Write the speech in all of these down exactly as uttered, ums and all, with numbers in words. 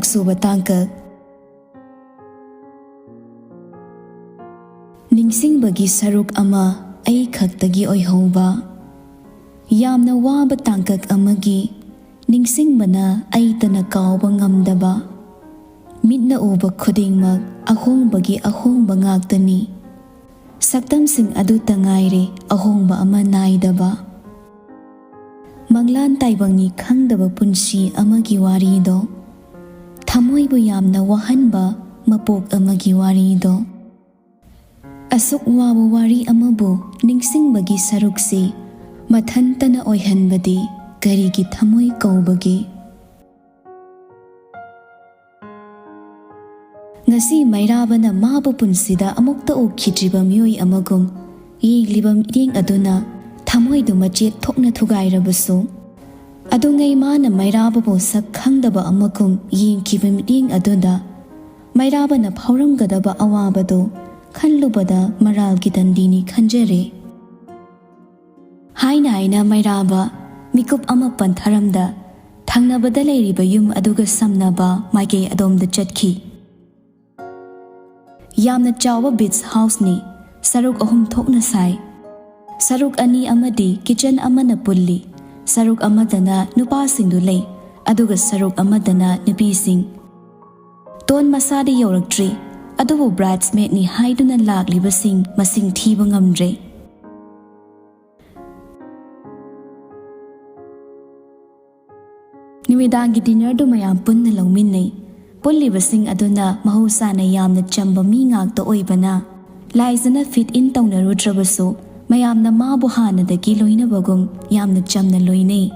ꯁꯨꯕ ꯇꯥꯡꯀꯛ꯫ ꯅꯤꯡꯁꯤꯡꯕꯒꯤ ꯁꯔꯨꯛ ꯑꯃ ꯑꯩ ꯈꯛꯇꯒꯤ ꯑꯣꯏꯍꯧꯕ꯫ ꯌꯥꯝꯅ ꯋꯥꯕ ꯇꯥꯡꯀꯛ ꯑꯃꯒꯤ ꯅꯤꯡꯁꯤꯡꯕꯅ ꯑꯩꯇꯅ ꯀꯥꯎꯕ ꯉꯝꯗꯕ꯫ ꯃꯤꯠꯅ ꯎꯕ ꯈꯨꯗꯤꯡꯃꯛ ꯑꯍꯣꯡꯕꯒꯤ ꯑꯍꯣꯡꯕ ꯉꯥꯛꯇꯅꯤ꯫ ꯁꯛꯇꯝꯁꯤꯡ ꯑꯗꯨꯇ ꯉꯥꯏꯔꯦ ꯑꯍꯣꯡꯕ ꯑꯃ ꯅꯥꯏꯗꯕ꯫ ꯃꯪꯂꯥꯟ ꯇꯥꯏꯕꯪꯅꯤ ꯈꯪꯗꯕ ꯄꯨꯟꯁꯤ ꯑꯃꯒꯤ ꯋꯥꯔꯤꯗꯣ꯫ ꯊꯃꯣꯏꯕꯨ ꯌꯥꯝꯅ ꯋꯥꯍꯟꯕ ꯃꯄꯣꯛ ꯑꯃꯒꯤ ꯋꯥꯔꯤꯗꯣ꯫ ꯑꯁꯨꯛ ꯋꯥꯕ ꯋꯥꯔꯤ ꯑꯃꯕꯨ ꯅꯤꯡꯁꯤꯡꯕꯒꯤ ꯁꯔꯨꯛꯁꯤ ꯃꯊꯟꯇꯅ ꯑꯣꯏꯍꯟꯕꯗꯤ ꯀꯔꯤꯒꯤ ꯊꯃꯣꯏ ꯀꯧꯕꯒꯦ? ꯉꯁꯤ ꯃꯩꯔꯥꯕꯅ ꯃꯥꯕꯨ ꯄꯨꯟꯁꯤꯗ ꯑꯃꯨꯛꯇ ꯎꯈꯤꯗ꯭ꯔꯤꯕ ꯃꯤꯑꯣꯏ ꯑꯃꯒꯨꯝ ꯌꯦꯡꯂꯤꯕ ꯃꯤꯠꯌꯦꯡ ꯑꯗꯨꯅ ꯊꯃꯣꯏꯗꯨ ꯃꯆꯦꯠ ꯊꯣꯛꯅ ꯊꯨꯒꯥꯏꯔꯕꯁꯨ, ꯑꯗꯨꯉꯩ ꯃꯥꯅ ꯃꯩꯔꯥꯕꯕꯨ ꯁꯛ ꯈꯪꯗꯕ ꯑꯃꯒꯨꯝ ꯌꯦꯡꯈꯤꯕ ꯃꯤꯠꯌꯦꯡ ꯑꯗꯨꯗ ꯃꯩꯔꯥꯕꯅ ꯐꯥꯎꯔꯝꯒꯗꯕ ꯑꯋꯥꯕꯗꯨ ꯈꯜꯂꯨꯕꯗ ꯃꯔꯥꯜꯒꯤ ꯗꯟꯗꯤꯅꯤ ꯈꯟꯖꯔꯦ꯫ ꯍꯥꯏꯅ ꯍꯥꯏꯅ ꯃꯩꯔꯥꯕ ꯃꯤꯀꯨꯞ ꯑꯃ ꯄꯟꯊꯔꯝꯗ ꯊꯪꯅꯕꯗ ꯂꯩꯔꯤꯕ ꯌꯨꯝ ꯑꯗꯨꯒ ꯁꯝꯅꯕ ꯃꯥꯏꯀꯩ ꯑꯗꯣꯝꯗ ꯆꯠꯈꯤ꯫ ꯌꯥꯝꯅ ꯆꯥꯎꯕ ꯕꯤꯆ ꯍꯥꯎꯁꯅꯤ꯫ ꯁꯔꯨꯛ ꯑꯍꯨꯝ ꯊꯣꯛꯅ ꯁꯥꯏ꯫ ꯁꯔꯨꯛ ꯑꯅꯤ ꯑꯃꯗꯤ ꯀꯤꯆꯟ ꯑꯃꯅ ꯄꯨꯜꯂꯤ꯫ ꯁꯔꯨꯛ ꯑꯃꯗꯅ ꯅꯨꯄꯥꯁꯤꯡꯗꯨ ꯂꯩ, ꯑꯗꯨꯒ ꯁꯔꯨꯛ ꯑꯃꯗꯅ ꯅꯨꯄꯤꯁꯤꯡ꯫ ꯇꯣꯟ ꯃꯁꯥꯗꯤ ꯌꯧꯔꯛꯇ꯭ꯔꯤ, ꯑꯗꯨꯕꯨ bridesmaidꯅꯤ ꯍꯥꯏꯗꯨꯅ ꯂꯥꯛꯂꯤꯕꯁꯤꯡ ꯃꯁꯤꯡ ꯊꯤꯕ ꯉꯝꯗ꯭ꯔꯦ꯫ ꯅꯨꯃꯤꯗꯥꯡꯒꯤ dinnerꯗꯨ ꯃꯌꯥꯝ ꯄꯨꯟꯅ ꯂꯧꯃꯤꯟꯅꯩ꯫ ꯄꯨꯜꯂꯤꯕꯁꯤꯡ ꯑꯗꯨꯅ ꯃꯍꯧꯁꯥꯅ ꯌꯥꯝꯅ ꯆꯝꯕ ꯃꯤ ꯉꯥꯛꯇ ꯑꯣꯏꯕꯅ, ꯂꯥꯏꯖꯅ fit in ꯇꯧꯅꯔꯨꯗ꯭ꯔꯕꯁꯨ, ꯃꯌꯥꯝꯅ ꯃꯥꯕꯨ ꯍꯥꯟꯅꯗꯒꯤ ꯂꯣꯏꯅꯕꯒꯨꯝ ꯌꯥꯝꯅ ꯆꯝꯅ ꯂꯣꯏꯅꯩ꯫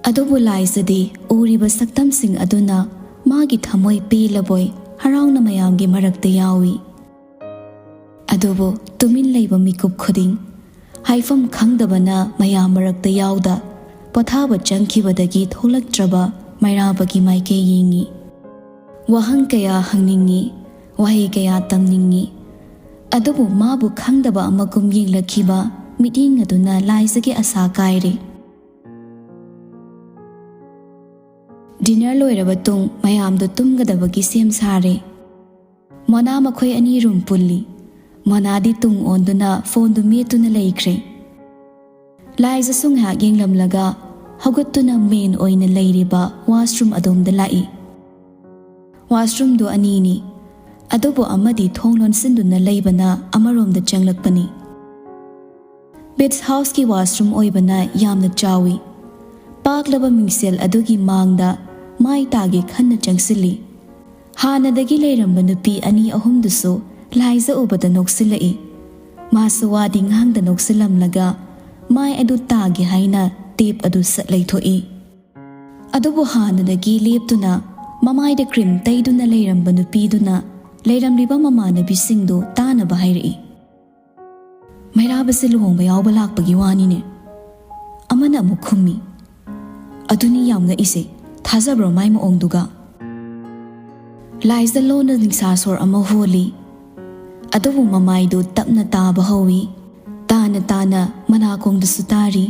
ꯑꯗꯨꯕꯨ ꯂꯥꯏꯖꯗꯤ ꯎꯔꯤꯕ ꯁꯛꯇꯝꯁꯤꯡ ꯑꯗꯨꯅ ꯃꯥꯒꯤ ꯊꯃꯣꯏ ꯄꯦꯜꯂꯕꯣꯏ ꯍꯔꯥꯎꯅ ꯃꯌꯥꯝꯒꯤ ꯃꯔꯛꯇ ꯌꯥꯎꯏ꯫ ꯑꯗꯨꯕꯨ ꯇꯨꯃꯤꯟ ꯂꯩꯕ ꯃꯤꯀꯨꯞ ꯈꯨꯗꯤꯡ, ꯍꯥꯏꯐꯝ ꯈꯪꯗꯕꯅ ꯃꯌꯥꯝ ꯃꯔꯛꯇ ꯌꯥꯎꯗ, ꯄꯣꯊꯥꯕ ꯆꯪꯈꯤꯕꯗꯒꯤ ꯊꯣꯛꯂꯛꯇ꯭ꯔꯕ ꯃꯩꯔꯥꯕꯒꯤ ꯃꯥꯏꯀꯩ ꯌꯦꯡꯉꯤ꯫ ꯋꯥꯍꯪ ꯀꯌꯥ ꯍꯪꯅꯤꯡꯉꯤ, ꯋꯥꯍꯩ ꯀꯌꯥ ꯇꯝꯅꯤꯡꯉꯤ꯫ ꯑꯗꯨꯕꯨ ꯃꯥꯕꯨ ꯈꯪꯗꯕ ꯑꯃꯒꯨꯝ ꯌꯦꯡꯂꯛꯈꯤꯕ ꯃꯤꯠꯌꯦꯡ ꯑꯗꯨꯅ ꯂꯥꯏꯖꯒꯤ ꯑꯁꯥ ꯀꯥꯏꯔꯦ꯫ ꯗꯤꯅꯔ ꯂꯣꯏꯔꯕ ꯇꯨꯡ ꯃꯌꯥꯝꯗꯣ ꯇꯨꯝꯒꯗꯕꯒꯤ ꯁꯦꯝ ꯁꯥꯔꯦ꯫ ꯃꯣꯅꯥ ꯃꯈꯣꯏ ꯑꯅꯤ ꯔꯨꯝ ꯄꯨꯜꯂꯤ꯫ ꯃꯣꯅꯥꯗꯤ ꯇꯨꯡ ꯑꯣꯟꯗꯨꯅ ꯐꯣꯟꯗꯨ ꯃꯦꯠꯇꯨꯅ ꯂꯩꯈ꯭ꯔꯦ꯫ ꯂꯥꯏꯖꯁꯨ ꯉꯥꯏꯍꯥꯛ ꯌꯦꯡꯂꯝꯂꯒ ꯍꯧꯒꯠꯇꯨꯅ ꯃꯦꯟ ꯑꯣꯏꯅ ꯂꯩꯔꯤꯕ ꯋꯥꯁꯔꯨꯝ ꯑꯗꯣꯝꯗ ꯂꯥꯛꯏ꯫ ꯋꯥꯁꯔꯨꯝꯗꯨ ꯑꯅꯤꯅꯤ, ꯑꯗꯨꯕꯨ ꯑꯃꯗꯤ ꯊꯣꯡ ꯂꯣꯟꯁꯤꯟꯗꯨꯅ ꯂꯩꯕꯅ ꯑꯃꯔꯣꯝꯗ ꯆꯪꯂꯛꯄꯅꯤ꯫ ꯕꯤꯠꯁ ꯍꯥꯎꯁꯀꯤ ꯋꯥꯁꯔꯨꯝ ꯑꯣꯏꯕꯅ ꯌꯥꯝꯅ ꯆꯥꯎꯏ꯫ ꯄꯥꯛꯂꯕ ꯃꯤꯡꯁꯦꯜ ꯑꯗꯨꯒꯤ ꯃꯥꯡꯗ ꯃꯥꯏ ꯇꯥꯒꯦ ꯈꯟꯅ ꯆꯪꯁꯤꯜꯂꯤ꯫ ꯍꯥꯟꯅꯗꯒꯤ ꯂꯩꯔꯝꯕ ꯅꯨꯄꯤ ꯑꯅꯤ ꯑꯍꯨꯝꯗꯨꯁꯨ ꯂꯥꯏꯖ ꯎꯕꯗ ꯅꯣꯛꯁꯤꯜꯂꯛꯏ꯫ ꯃꯥꯁꯨ ꯋꯥꯗꯤ ꯉꯥꯡꯗ ꯅꯣꯛꯁꯤꯜꯂꯝꯂꯒ ꯃꯥꯏ ꯑꯗꯨ ꯇꯥꯒꯦ ꯍꯥꯏꯅ ꯇꯦꯞ ꯑꯗꯨ ꯁꯠ ꯂꯩꯊꯣꯛꯏ꯫ ꯑꯗꯨꯕꯨ ꯍꯥꯟꯅꯗꯒꯤ ꯂꯦꯞꯇꯨꯅ ꯃꯃꯥꯏꯗ ꯀ꯭ꯔꯤꯝ ꯇꯩꯗꯨꯅ ꯂꯩꯔꯝꯕ ꯅꯨꯄꯤꯗꯨꯅ ꯂꯩꯔꯝꯂꯤꯕ ꯃꯃꯥꯟꯅꯕꯤꯁꯤꯡꯗꯨ ꯇꯥꯅꯕ ꯍꯥꯏꯔꯛꯏ꯫ "ꯃꯩꯔꯥꯕꯁꯦ ꯂꯨꯍꯣꯡꯕ ꯌꯥꯎꯕ ꯂꯥꯛꯄꯒꯤ ꯋꯥꯅꯤꯅꯦ?" ꯑꯃꯅ ꯑꯃꯨꯛ ꯈꯨꯝꯃꯤ꯫ "ꯑꯗꯨꯅꯤ ꯌꯥꯝ ꯉꯛꯏꯁꯦ, ꯊꯥꯖꯕ꯭ꯔꯣ ꯃꯥꯏ ꯃꯑꯣꯡꯗꯨꯒ?" ꯂꯥꯏꯖ ꯂꯣꯟꯅ ꯅꯤꯡꯁꯥ ꯁꯣꯔ ꯑꯃ ꯍꯣꯜꯂꯤ꯫ ꯑꯗꯨꯕꯨ ꯃꯃꯥꯏꯗꯨ ꯇꯞꯅ ꯇꯥꯕ ꯍꯧꯏ꯫ ꯇꯥꯅ ꯇꯥꯅ ꯃꯅꯥꯀꯣꯡꯗꯁꯨ ꯇꯥꯔꯤ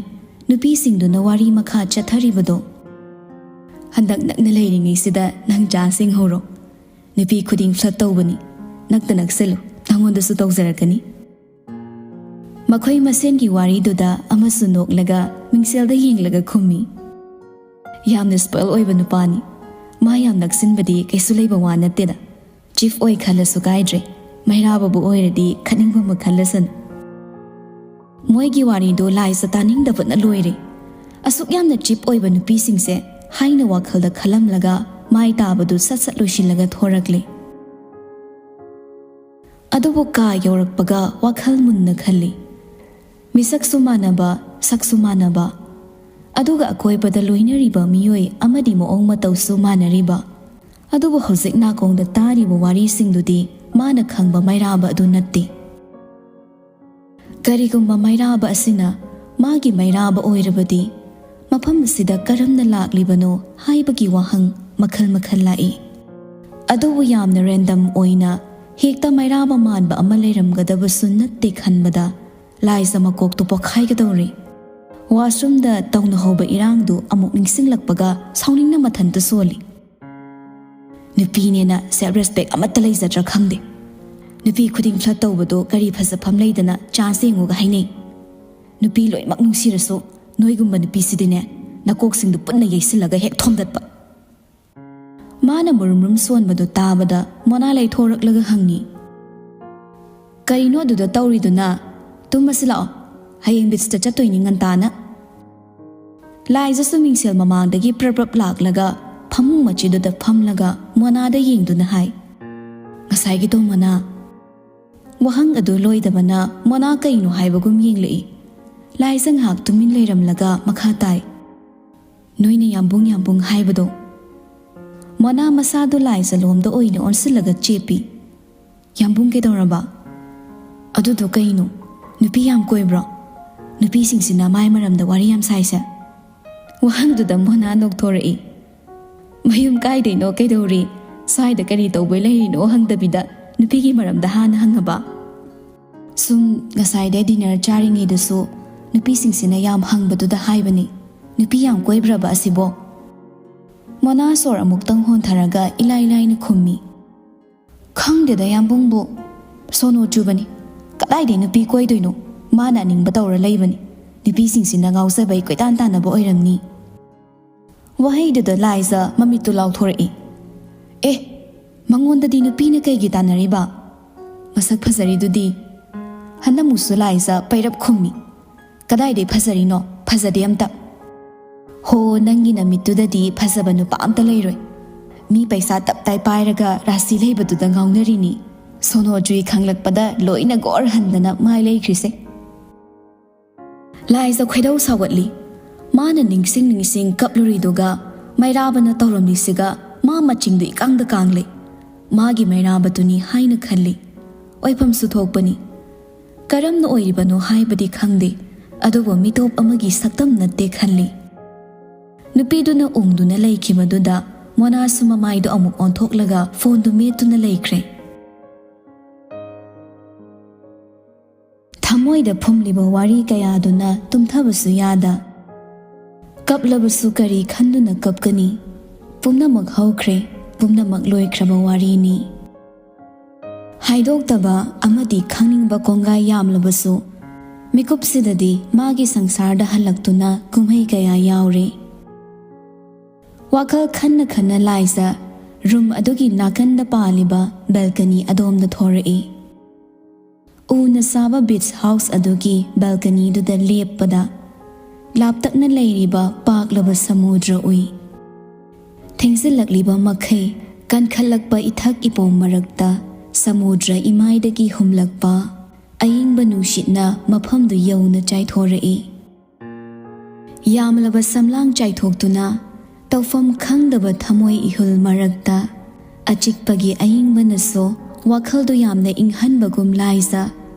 ꯅꯨꯄꯤꯁꯤꯡꯗꯨꯅ ꯋꯥꯔꯤ ꯃꯈꯥ ꯆꯠꯊꯔꯤꯕꯗꯣ꯫ "ꯍꯟꯗꯛ ꯅꯛꯅ ꯂꯩꯔꯤꯉꯩꯁꯤꯗ ꯅꯪ ꯆꯥꯟꯁ ꯌꯦꯡꯍꯧꯔꯣ꯫ ꯅꯨꯄꯤ ꯈꯨꯗꯤꯡ ꯐ꯭ꯂꯠ ꯇꯧꯕꯅꯤ, ꯅꯛꯇ ꯅꯛꯁꯜꯂꯨ, ꯅꯪꯉꯣꯟꯗꯁꯨ ꯇꯧꯖꯔꯛꯀꯅꯤ꯫" ꯃꯈꯣꯏ ꯃꯁꯦꯟꯒꯤ ꯋꯥꯔꯤꯗꯨꯗ ꯑꯃꯁꯨ ꯅꯣꯛꯂꯒ ꯃꯤꯡꯁꯦꯜꯗ ꯌꯦꯡꯂꯒ ꯈꯨꯝꯃꯤ꯫ "ꯌꯥꯝꯅ ꯁ꯭ꯄꯣꯏꯜ ꯑꯣꯏꯕ ꯅꯨꯄꯥꯅꯤ꯫ ꯃꯥ ꯌꯥꯝ ꯅꯛꯁꯤꯟꯕꯗꯤ ꯀꯩꯁꯨ ꯂꯩꯕ ꯋꯥ ꯅꯠꯇꯦꯗ꯫ ꯆꯤꯐ ꯑꯣꯏ ꯈꯜꯂꯁꯨ ꯀꯥꯏꯗ꯭ꯔꯦ, ꯃꯩꯔꯥꯕꯕꯨ ꯑꯣꯏꯔꯗꯤ ꯈꯠꯅꯤꯡꯕ ꯑꯃ ꯈꯜꯂꯁꯅꯨ꯫" ꯃꯣꯏꯒꯤ ꯋꯥꯔꯤꯗꯣ ꯂꯥꯏꯖ ꯇꯥꯅꯤꯡꯗꯕꯅ ꯂꯣꯏꯔꯦ꯫ ꯑꯁꯨꯛ ꯌꯥꯝꯅ ꯆꯤꯞ ꯑꯣꯏꯕ ꯅꯨꯄꯤꯁꯤꯡꯁꯦ ꯍꯥꯏꯅ ꯋꯥꯈꯜꯗ ꯈꯜꯂꯝꯂꯒ ꯃꯥꯏ ꯇꯥꯕꯗꯨ ꯁꯠ ꯁꯠ ꯂꯣꯏꯁꯤꯜꯂꯒ ꯊꯣꯔꯛꯂꯦ꯫ ꯑꯗꯨꯕꯨ ꯀꯥ ꯌꯧꯔꯛꯄꯒ ꯋꯥꯈꯜ ꯃꯨꯟꯅ ꯈꯜꯂꯤ꯫ ꯃꯤꯁꯛꯁꯨ ꯃꯥꯟꯅꯕ, ꯁꯛꯁꯨ ꯃꯥꯟꯅꯕ, ꯑꯗꯨꯒ ꯑꯀꯣꯏꯕꯗ ꯂꯣꯏꯅꯔꯤꯕ ꯃꯤꯑꯣꯏ ꯑꯃꯗꯤ ꯃꯑꯣꯡ ꯃꯇꯧꯁꯨ ꯃꯥꯟꯅꯔꯤꯕ꯫ ꯑꯗꯨꯕꯨ ꯍꯧꯖꯤꯛ ꯅꯥꯀꯣꯡꯗ ꯇꯥꯔꯤꯕ ꯋꯥꯔꯤꯁꯤꯡꯗꯨꯗꯤ ꯃꯥꯅ ꯈꯪꯕ ꯃꯩꯔꯥꯕ ꯑꯗꯨ ꯅꯠꯇꯦ꯫ ꯀꯔꯤꯒꯨꯝꯕ ꯃꯩꯔꯥꯕ ꯑꯁꯤꯅ ꯃꯥꯒꯤ ꯃꯩꯔꯥꯕ ꯑꯣꯏꯔꯕꯗꯤ, ꯃꯐꯝ ꯑꯁꯤꯗ ꯀꯔꯝꯅ ꯂꯥꯛꯂꯤꯕꯅꯣ ꯍꯥꯏꯕꯒꯤ ꯋꯥꯍꯪ ꯃꯈꯜ ꯃꯈꯜ ꯂꯥꯛꯏ꯫ ꯑꯗꯨꯕꯨ ꯌꯥꯝꯅ ꯔꯦꯟꯗꯝ ꯑꯣꯏꯅ ꯍꯦꯛꯇ ꯃꯩꯔꯥꯕ ꯃꯥꯟꯕ ꯑꯃ ꯂꯩꯔꯝꯒꯗꯕꯁꯨ ꯅꯠꯇꯦ ꯈꯟꯕꯗ ꯂꯥꯏꯖ ꯃꯀꯣꯛꯇꯨ ꯄꯣꯛꯈꯥꯏꯒꯗꯧꯔꯦ꯫ ꯋꯥꯁꯔꯨꯝꯗ ꯇꯧꯅꯍꯧꯕ ꯏꯔꯥꯡꯗꯨ ꯑꯃꯨꯛ ꯅꯤꯡꯁꯤꯡꯂꯛꯄꯒ ꯁꯥꯎꯅꯤꯡꯅ ꯃꯊꯟꯇ ꯁꯣꯜꯂꯤ꯫ ꯅꯨꯄꯤꯅꯦꯅ ꯁꯦꯜꯐ ꯔꯦꯁꯄꯦꯛ ꯑꯃꯠꯇ ꯂꯩꯖꯗ꯭ꯔꯥ ꯈꯪꯗꯦ꯫ ꯅꯨꯄꯤ ꯈꯨꯗꯤꯡ ꯐ꯭ꯂꯠ ꯇꯧꯕꯗꯣ ꯀꯔꯤ ꯐꯖꯐꯝ ꯂꯩꯗꯅ ꯆꯥꯟꯁ ꯌꯦꯡꯉꯨꯒ ꯍꯥꯏꯅꯩ꯫ ꯅꯨꯄꯤ ꯂꯣꯏꯅꯃꯛ ꯅꯨꯡꯁꯤꯔꯁꯨ ꯅꯣꯏꯒꯨꯝꯕ ꯅꯨꯄꯤꯁꯤꯗꯤꯅꯦ, ꯅꯀꯣꯛꯁꯤꯡꯗꯨ ꯄꯨꯟꯅ ꯌꯩꯁꯤꯜꯂꯒ ꯍꯦꯛ ꯊꯣꯝꯗꯠꯄ꯫ ꯃꯥꯅ ꯃꯨꯔꯨꯝ ꯃꯨꯔꯨꯝ ꯁꯣꯟꯕꯗꯨ ꯇꯥꯕꯗ ꯃꯣꯅꯥ ꯂꯩꯊꯣꯔꯛꯂꯒ ꯍꯪꯉꯤ, "ꯀꯔꯤꯅꯣ ꯑꯗꯨꯗ ꯇꯧꯔꯤꯗꯨꯅ? ꯇꯨꯝꯃꯁꯤ ꯂꯥꯛꯑꯣ, ꯍꯌꯦꯡ ꯕꯤꯆꯇ ꯆꯠꯇꯣꯏꯅꯤ ꯉꯟꯇꯥꯅ꯫" ꯂꯥꯏꯖꯁꯨ ꯃꯤꯡꯁꯦꯜ ꯃꯃꯥꯡꯗꯒꯤ ꯄ꯭ꯔꯞ ꯄ꯭ꯔꯞ ꯂꯥꯛꯂꯒ ꯐꯃꯨꯡ ꯃꯆꯤꯗꯨꯗ ꯐꯝꯂꯒ ꯃꯣꯅꯥꯗ ꯌꯦꯡꯗꯨꯅ ꯍꯥꯏ, "ꯉꯁꯥꯏꯒꯤꯗꯣ ꯃꯣꯅꯥ?" ꯋꯥꯍꯪ ꯑꯗꯨ ꯂꯣꯏꯗꯕꯅ ꯃꯣꯅꯥ ꯀꯩꯅꯣ ꯍꯥꯏꯕꯒꯨꯝ ꯌꯦꯡꯂꯛꯏ꯫ ꯂꯥꯏꯖ ꯉꯥꯏꯍꯥꯛ ꯇꯨꯃꯤꯟ ꯂꯩꯔꯝꯂꯒ ꯃꯈꯥ ꯇꯥꯏ, "ꯅꯣꯏꯅ ꯌꯥꯝꯕꯨꯡ ꯌꯥꯝꯕꯨꯡ ꯍꯥꯏꯕꯗꯣ꯫" ꯃꯣꯅꯥ ꯃꯁꯥꯗꯨ ꯂꯥꯏꯖ ꯂꯣꯝꯗ ꯑꯣꯏꯅ ꯑꯣꯟꯁꯤꯜꯂꯒ ꯆꯦꯞꯄꯤ꯫ "ꯌꯥꯝꯕꯨꯡ ꯀꯩꯗꯧꯔꯕ? ꯑꯗꯨꯗꯣ ꯀꯩꯅꯣ? ꯅꯨꯄꯤ ꯌꯥꯝ ꯀꯣꯏꯕ꯭ꯔꯣ? ꯅꯨꯄꯤꯁꯤꯡꯁꯤꯅ ꯃꯥꯏ ꯃꯔꯝꯗ ꯋꯥꯔꯤ ꯌꯥꯝ ꯁꯥꯏꯁꯦ?" ꯋꯥꯍꯪꯗꯨꯗ ꯃꯣꯅꯥ ꯅꯣꯛꯊꯣꯔꯛꯏ꯫ "ꯃꯌꯨꯝ ꯀꯥꯏꯗꯩꯅꯣ, ꯀꯩꯗꯧꯔꯤ, ꯁ꯭ꯋꯥꯏꯗ ꯀꯔꯤ ꯇꯧꯕꯩ ꯂꯩꯔꯤꯅꯣ ꯍꯪꯗꯕꯤꯗ ꯅꯨꯄꯤꯒꯤ ꯃꯔꯝꯗ ꯍꯥꯟꯅ ꯍꯪꯉꯕ?" "ꯁꯨꯝ ꯉꯁꯥꯏꯗꯩ ꯗꯤꯅꯔ ꯆꯥꯔꯤꯉꯩꯗꯁꯨ ꯅꯨꯄꯤꯁꯤꯡꯁꯤꯅ ꯌꯥꯝ ꯍꯪꯕꯗꯨꯗ ꯍꯥꯏꯕꯅꯤ, ꯅꯨꯄꯤ ꯌꯥꯝ ꯀꯣꯏꯕ꯭ꯔꯕ ꯑꯁꯤꯕꯣ?" ꯃꯣꯅꯥ ꯁꯣꯔ ꯑꯃꯨꯛꯇꯪ ꯍꯣꯟꯊꯔꯒ ꯏꯂꯥꯏ ꯂꯥꯏꯅ ꯈꯨꯝꯃꯤ, "ꯈꯪꯗꯦꯗ ꯌꯥꯝꯕꯨꯡꯕꯨ, ꯁꯣꯅꯣ ꯆꯨꯕꯅꯤ꯫ ꯀꯗꯥꯏꯗꯩ ꯅꯨꯄꯤ ꯀꯣꯏꯗꯣꯏꯅꯣ? ꯃꯥꯅ ꯑꯅꯤꯡꯕ ꯇꯧꯔ ꯂꯩꯕꯅꯤ꯫ ꯅꯨꯄꯤꯁꯤꯡꯁꯤꯅ ꯉꯥꯎꯖꯕꯩ ꯀꯣꯏꯇꯥꯟ ꯇꯥꯟꯅꯕ ꯑꯣꯏꯔꯝꯅꯤ꯫" ꯋꯥꯍꯩꯗꯨꯗ ꯂꯥꯏꯖ ꯃꯃꯤꯠꯇꯨ ꯂꯥꯎꯊꯣꯔꯛꯏ꯫ "ꯑꯦ, ꯃꯉꯣꯟꯗꯗꯤ ꯅꯨꯄꯤꯅ ꯀꯩꯒꯤ ꯇꯥꯟꯅꯔꯤꯕ? ꯃꯁꯛ ꯐꯖꯔꯤꯗꯨꯗꯤ?" ꯍꯟꯗꯛꯃꯨꯛꯁꯨ ꯂꯥꯏꯖ ꯄꯩꯔꯞ ꯈꯨꯝꯃꯤ꯫ "ꯀꯗꯥꯏꯗꯩ ꯐꯖꯔꯤꯅꯣ? ꯐꯖꯗꯦ ꯑꯝꯇ꯫" "ꯍꯣ, ꯅꯪꯒꯤ ꯅꯃꯤꯠꯇꯨꯗꯗꯤ ꯐꯖꯕ ꯅꯨꯄꯥ ꯑꯝꯇ ꯂꯩꯔꯣꯏ꯫ ꯃꯤ ꯄꯩꯁꯥ ꯇꯞ ꯇꯥꯏ ꯄꯥꯏꯔꯒ ꯔꯥꯁꯤ ꯂꯩꯕꯗꯨꯗ ꯉꯥꯎꯅꯔꯤꯅꯤ꯫" ꯁꯣꯅꯣ ꯆꯨꯏ ꯈꯪꯂꯛꯄꯗ ꯂꯣꯏꯅ ꯒꯣꯔ ꯍꯟꯗꯅ ꯃꯥꯏ ꯂꯩꯈ꯭ꯔꯤꯁꯦ꯫ ꯂꯥꯏꯖ ꯈꯣꯏꯗꯧ ꯁꯥꯎꯒꯠꯂꯤ꯫ ꯃꯥꯅ ꯅꯤꯡꯁꯤꯡ ꯅꯤꯡꯁꯤꯡ ꯀꯞꯂꯨꯔꯤꯗꯨꯒ ꯃꯩꯔꯥꯕꯅ ꯇꯧꯔꯝꯂꯤꯁꯤꯒ ꯃꯥ ꯃꯆꯤꯡꯗꯨ ꯏꯀꯪꯗ ꯀꯥꯡꯂꯦ꯫ ꯃꯥꯒꯤ ꯃꯩꯔꯥꯕꯗꯨꯅꯤ ꯍꯥꯏꯅ ꯈꯜꯂꯤ꯫ ꯑꯣꯏꯐꯝꯁꯨ ꯊꯣꯛꯄꯅꯤ꯫ ꯀꯔꯝꯅ ꯑꯣꯏꯔꯤꯕꯅꯣ ꯍꯥꯏꯕꯗꯤ ꯈꯪꯗꯦ, ꯑꯗꯨꯕꯨ ꯃꯤꯇꯣꯞ ꯑꯃꯒꯤ ꯁꯛꯇꯝ ꯅꯠꯇꯦ ꯈꯜꯂꯤ꯫ ꯅꯨꯄꯤꯗꯨꯅ ꯎꯪꯗꯨꯅ ꯂꯩꯈꯤꯕꯗꯨꯗ ꯃꯣꯅꯥꯁꯨ ꯃꯃꯥꯏꯗꯨ ꯑꯃꯨꯛ ꯑꯣꯟꯊꯣꯛꯂꯒ ꯐꯣꯟꯗꯨ ꯃꯦꯠꯇꯨꯅ ꯂꯩꯈ꯭ꯔꯦ꯫ ꯊꯃꯣꯏ ꯃꯤꯠꯃꯥꯏꯗ ꯐꯨꯝꯂꯤꯕ ꯋꯥꯔꯤ ꯀꯌꯥꯗꯨꯅ ꯇꯨꯝꯊꯕꯁꯨ ꯌꯥꯗ꯫ ꯀꯞꯂꯕꯁꯨ ꯀꯔꯤ ꯈꯟꯗꯨꯅ ꯀꯞꯀꯅꯤ? ꯄꯨꯝꯅꯃꯛ ꯍꯧꯈ꯭ꯔꯦ, ꯄꯨꯝꯅꯃꯛ ꯂꯣꯏꯈ꯭ꯔꯕ ꯋꯥꯔꯤꯅꯤ꯫ ꯍꯥꯏꯗꯣꯛꯇꯕ ꯑꯃꯗꯤ ꯈꯪꯅꯤꯡꯕ ꯀꯣꯡꯒꯥꯏ ꯌꯥꯝꯂꯕꯁꯨ, ꯃꯤꯀꯨꯞꯁꯤꯗꯗꯤ ꯃꯥꯒꯤ ꯁꯪꯁꯥꯔꯗ ꯍꯜꯂꯛꯇꯨꯅ ꯀꯨꯝꯍꯩ ꯀꯌꯥ ꯌꯥꯎꯔꯦ꯫ ꯋꯥꯈꯜ ꯈꯟꯅ ꯈꯟꯅ ꯂꯥꯏꯖ ꯔꯨꯝ ꯑꯗꯨꯒꯤ ꯅꯥꯀꯟꯗ ꯄꯥꯜꯂꯤꯕ ꯕꯦꯜꯀꯅꯤ ꯑꯗꯣꯝꯗ ꯊꯣꯔꯛꯏ꯫ ꯎꯅ ꯁꯥꯕ ꯕꯤꯆ ꯍꯥꯎꯁ ꯑꯗꯨꯒꯤ ꯕꯦꯜꯀꯅꯤꯗꯨꯗ ꯂꯦꯞꯄꯗ, ꯂꯥꯞꯇꯛꯅ ꯂꯩꯔꯤꯕ ꯄꯥꯛꯂꯕ ꯁꯃꯨꯗ꯭ꯔ ꯎꯏ꯫ ꯊꯦꯡꯖꯤꯜꯂꯛꯂꯤꯕ ꯃꯈꯩ ꯀꯟꯈꯠꯂꯛꯄ ꯏꯊꯛ ꯏꯄꯣꯝ ꯃꯔꯛꯇ ꯁꯃꯨꯗ꯭ꯔ ꯏꯃꯥꯏꯗꯒꯤ ꯍꯨꯝꯂꯛꯄ ꯑꯏꯪꯕ ꯅꯨꯡꯁꯤꯠꯅ ꯃꯐꯝꯗꯨ ꯌꯧꯅ ꯆꯥꯏꯊꯣꯔꯛꯏ꯫ ꯌꯥꯝꯂꯕ ꯁꯝꯂꯥꯡ ꯆꯥꯏꯊꯣꯛꯇꯨꯅ ꯇꯧꯐꯝ ꯈꯪꯗꯕ ꯊꯃꯣꯏ ꯏꯍꯨꯜ ꯃꯔꯛꯇ ꯑꯆꯤꯛꯄꯒꯤ ꯑꯏꯪꯕꯅꯁꯨ ꯋꯥꯈꯜꯗꯨ ꯌꯥꯝꯅ ꯏꯪꯍꯟꯕꯒꯨꯝ ꯂꯥꯏꯖ